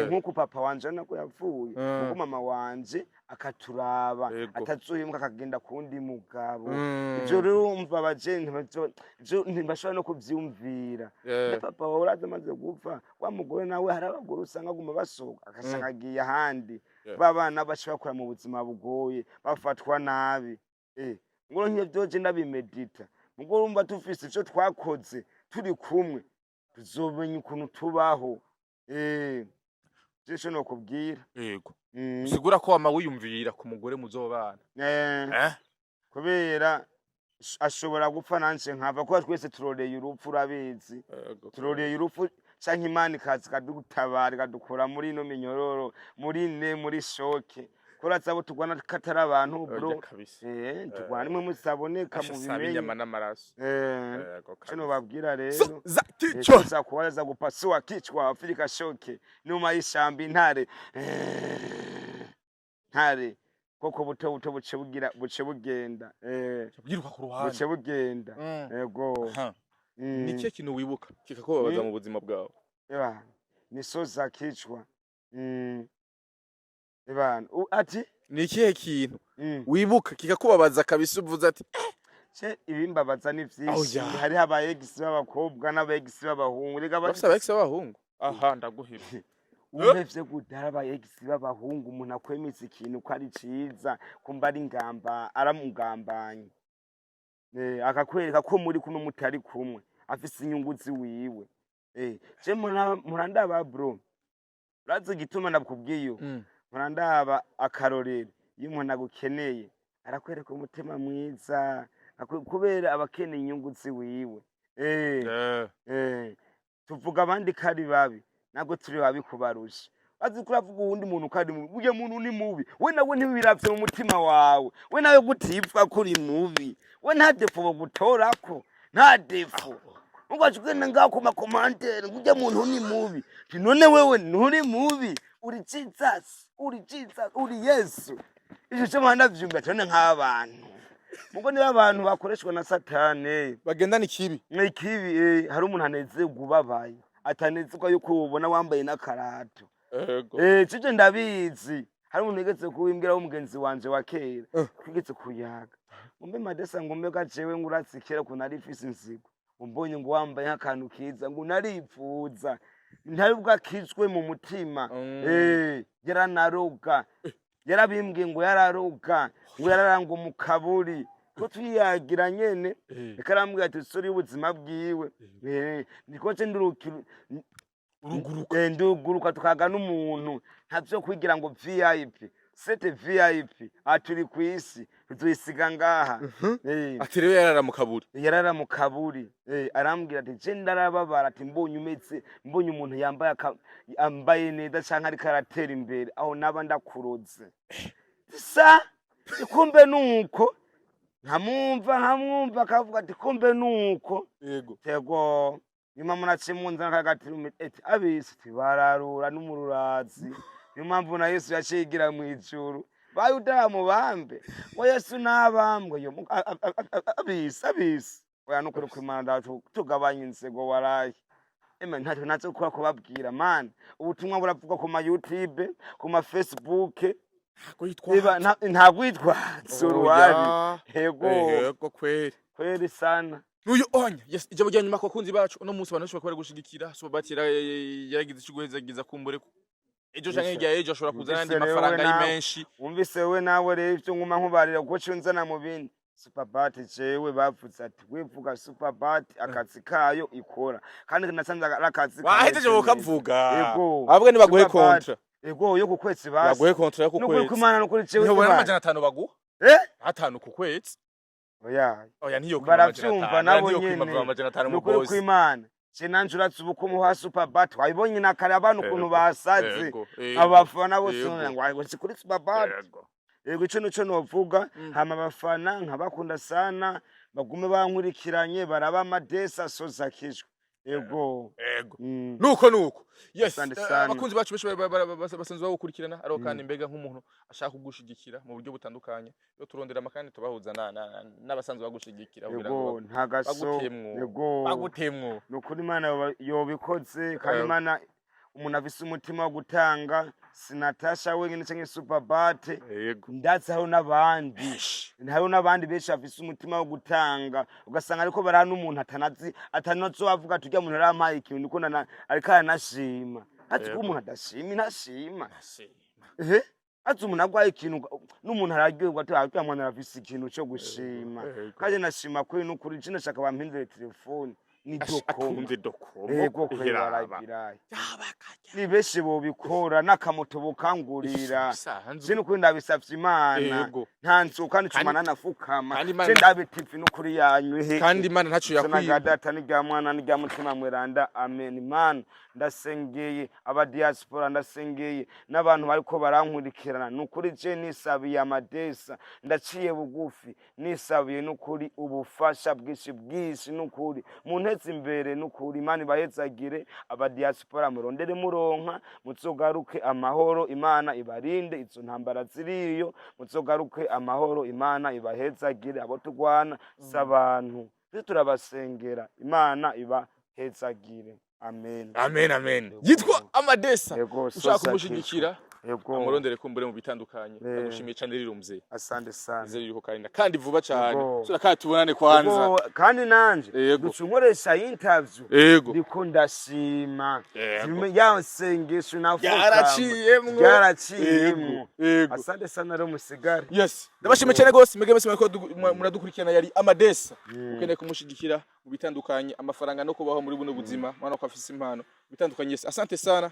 Nk'uko papa wanje nako yapfuye, kuko mama wanje akaturaba, atazohemuka akagenda kundi mugabo. Ivyo rero umva abajene ivyo ntibashobora no kuvyumvira. Na papa wawe uraza amaze gupfa, wa mugore nawe, hari abagore usanga aguma basohoka, agasanga agiye ahandi. Ba bana baca bakura mu buzima bugoye, bafatwa nabi. Ngo nk'ivyo vyoje ndabimedita, mugo urumva tufise ivyo twakoze turi kumwe, tuzomenya ukuntu tubaho. Je ico nokubwira. Usigura ko wama wiyumvira ku mugore muzobana. Eh? Kubera ashobora gupfa nanje nkava, kuba twese turoreye urupfu, urabizi. Turoreye urupfu canke Imana ikaza ikadutabara, ikadukura muri ino minyororo, muri ne muri choc. Kuraza abo turwana katari abantu, bro. Oya, kabisa. Turwana nimwe musaboneka Asha, mu saba bimenye. Inyama n'amaraso. Yego, Cyo kabisa. nobabwira rero, So, za kichwa. Tuza kuwaza kupasua kichwa Afrika shoke nyuma y'ishambi intare, ntare koko buto buto buce bugira buce bugenda, Bwiruka ku ruhande. Buce bugenda. Yego. Aha. Ni ikihe kintu wibuka kikakubabaza mu buzima bwawe? Ebana, ni soza kichwa. Ebana, ati Ni ikihe kintu wibuka kikakubabaza kabisa, uvuze ati: Ce ibimbabaza ni vyinshi. Oya. Hariho aba ex b'abakobwa n'aba ex b'abahungu. Reka Bafise aba ex b'abahungu? Aha, ndaguheba. Umevye gute? Hari aba ex b'abahungu, umuntu akwemeza ikintu ko ari ciza, kumva ari ngamba aramugambanye, akakwereka ko muri kumwe mutari kumwe, afise inyungu ziwiwe. Je murandaba, bro, urazi igituma ndakubwiye ubu? Murandaba akarorero, iyo umuntu agukeneye arakwereka umutima mwiza, kubera aba akeneye inyungu ziwiwe. Tuvuga abandi ko ari babi, ntabwo turi babi kubarusha. Azi ko uravuga uwundi muntu ko ari mubi, burya muntu ni mubi, we nawe ntiwiravye mu mutima wawe, we nawe gutipfa ko uri mubi, we nta défaut bogutorako, nta défaut. Ugaca ugenda ngaho ku ma commentaires ngo urya muntu ni mubi. Nti none wewe nturi mubi? Uri Jesus, uri Jesus, uri Yesu. Ivyo cyo ndavyumva none nk'abantu mugo niba abantu bakoreshwa na Satani. Bagendana ikibi. Ikibi, hari umuntu anezerwa ubabaye, atanezerwa yuko ubona wambaye n'akarato. Civyo ndabizi. Hari umuntu yigeze kubimbwira w'umugenzi wanje wa kera, twigeze kuyaga, ngo mbe Madesa, ngo mbe gajewe, ngo uratse kera ukuntu nari mfise inzigo, ngo mbonye ngo wambaye nk'akantu keza ngo naripfuza. Ntari bwakizwe mu mutima. Yaranaroga, yarabimbwiye ngo yararoga, ngo yararangwa mu kaburi ko tuyiyagira nyene. Reka, arambwira ati sori y'ubuzima bwiwe. Niko nce ndurukira. Uruguruka. Nduguruka tukaga n'umuntu, ntavyo kwigira ngo VIP sete VIP aturi kwisi tuzisiga ngaha. Ati rero yarara mu kaburi. Yarara mu kaburi. Arambwira ati je ndarababara, ati mbonye umeze, mbonye umuntu yambaye yambaye neza canke ariko aratera imbere, aho naba ndakuroze sa. Kumbe nuko nkamwumva akavuga ati kumbe nuko. Tego nyuma munaciye munzana kagati eti abisi tibararura n'umururazi. Niyo mpamvu na Yesu yaciye yigira mu ijuru, bayuda mubambe ngo Yesu nabambwe yo abisi abisi. Oya, nukuri kw'Imana tugabanya inzego, waraye eme ntacyo nazo gukora kubabwira man. Ubutumwa buravuga ku ma YouTube, ku ma Facebook. Eba, nta rwitwazo ruhari. Yego. Yego kweri. Kweri sana. Nuyu onya, yes, ijambo rya nyuma ku bakunzi bacu uno munsi, abantu benshi bakora gushigikira Superbat yaragize ico guhezagiza, kumbure ejo canke hirya y'ejo ashobora kuzana andi Wumvise rero mafaranga we ari nawe. menshi. Wumvise we nawe rero ivyo nguma nkubarira kuko cunzana mu bindi. Superbat, jewe bavuze ati wivuga Superbat akazi kayo ikora, kandi nasanze ari akazi Wahejeje kameze neza. bukavuga. Yego. Ahubwo nibaguhe Superbat. contrat. Yego, yo ku kwezi basi. Baguhe contrat yo ku Nukuri kwezi. kw'Imana, nukuri jewe Ntibona Imana. 500 baguha? Eh? 5 ku kwezi. Oya. Oya, ntiyo kwima Baravyumva 500. nabo Ntiyo kwima nyene. 500 mu Nukuri bosi. kw'Imana, je nanje uratse ubukumu wa Superbat wabibonye na kare, abantu ukuntu basaze. Yego, yego. Abafana bose ngo ngo si kuri Superbat. Yego, ico nico novuga. Hama abafana nkabakunda sana, bagume bankurikiranye, baraba amadesa asoza kijwe. Yego. Yego. Nuko yes. Asante sana. Abakunzi bacu benshi basanzwe bawukurikirana, ariko kandi mbega nk'umuntu ashaka kugushigikira mu buryo butandukanye, yo turondera amakandi tubahuza n'abasanzwe bagushigikira kugira ngo Yego, nta gaso. bagutemwo. Yego. Bagutemwo. Nukuri Imana yobikoze kandi. Yego. Imana, umuntu afise umutima wo gutanga, sinatasha wenyine canke Superbat. Ndazi hariho n'abandi, hariho n'abandi benshi bafise umutima wo gutanga, ugasanga ariko baraha n'umuntu atanazi, atanazo avuga ati urya muntu yarampaye ikintu, niko ariko aranashima. Azi ko umuntu adashima intashima. Ehe, azi umuntu agwaye ikintu n'umuntu araryoherwa ati urya mwana arafise ikintu co gushima. Kandi nashima kuri nukuri, je ndashaka bampindure telefone ni dokomo. Atunze dokomo. Yego kweri. Iheraba. Warabiraye. Yabakajya. Ni benshi bobikora n'akamoto bukangurira. Bisanzwe. Je nukuri ndabisavye Imana. Nta nzu kandi cuma nanafukama. Kandi Imana- Je ndabitivi nukuri yanywe. Kandi Imana ntaco Izina rya yakwiba. Data n'irya Mwana n'irya Mutima Mweranda, amen. Imana, ndasengeye aba diaspora, ndasengeye n'abantu bariko barankurikirana. Nukuri je nisabiye Amadesa, ndaciye bugufi, nisabiye nukuri ubufasha bwinshi bwinshi, nukuri munteze imbere, nukuri Imana ibahezagire. Aba diaspora, murondere muronka, muzogaruke amahoro. Imana ibarinde izo ntambara ziriyo, muzogaruke amahoro. Imana ibahezagire. Abo turwana si abantu, twe turabasengera. Imana ibahezagire, amen. Amen, amen. Yego. Yitwa Amadesa. Yego, Ushaka sosa. kumushigikira, Yego. amurondere kumbure mu bitandukanye. Ndagushimiye cyane rero, mzee. Asante sana. Nizere yuko kandi vuba cyane. Yego. Sura kandi tubonane kwanza. Yego, kandi nanje duca nkoresha interview. Ndiko ndashima. Yego. Ya nsengesho nafukama Ryaraciyemwo. ryaraciyemwo. Yego. Asante sana rero, musigare. Yes, ndabashimiye cyane gose mwebwe mwese muriko muradukurikirana. Yari Amadesa. Ukeneye kumushigikira mu bitandukanye, amafaranga no kubaho muri buno buzima, mwana ko afise impano mu bitandukanye. Yes, asante sana.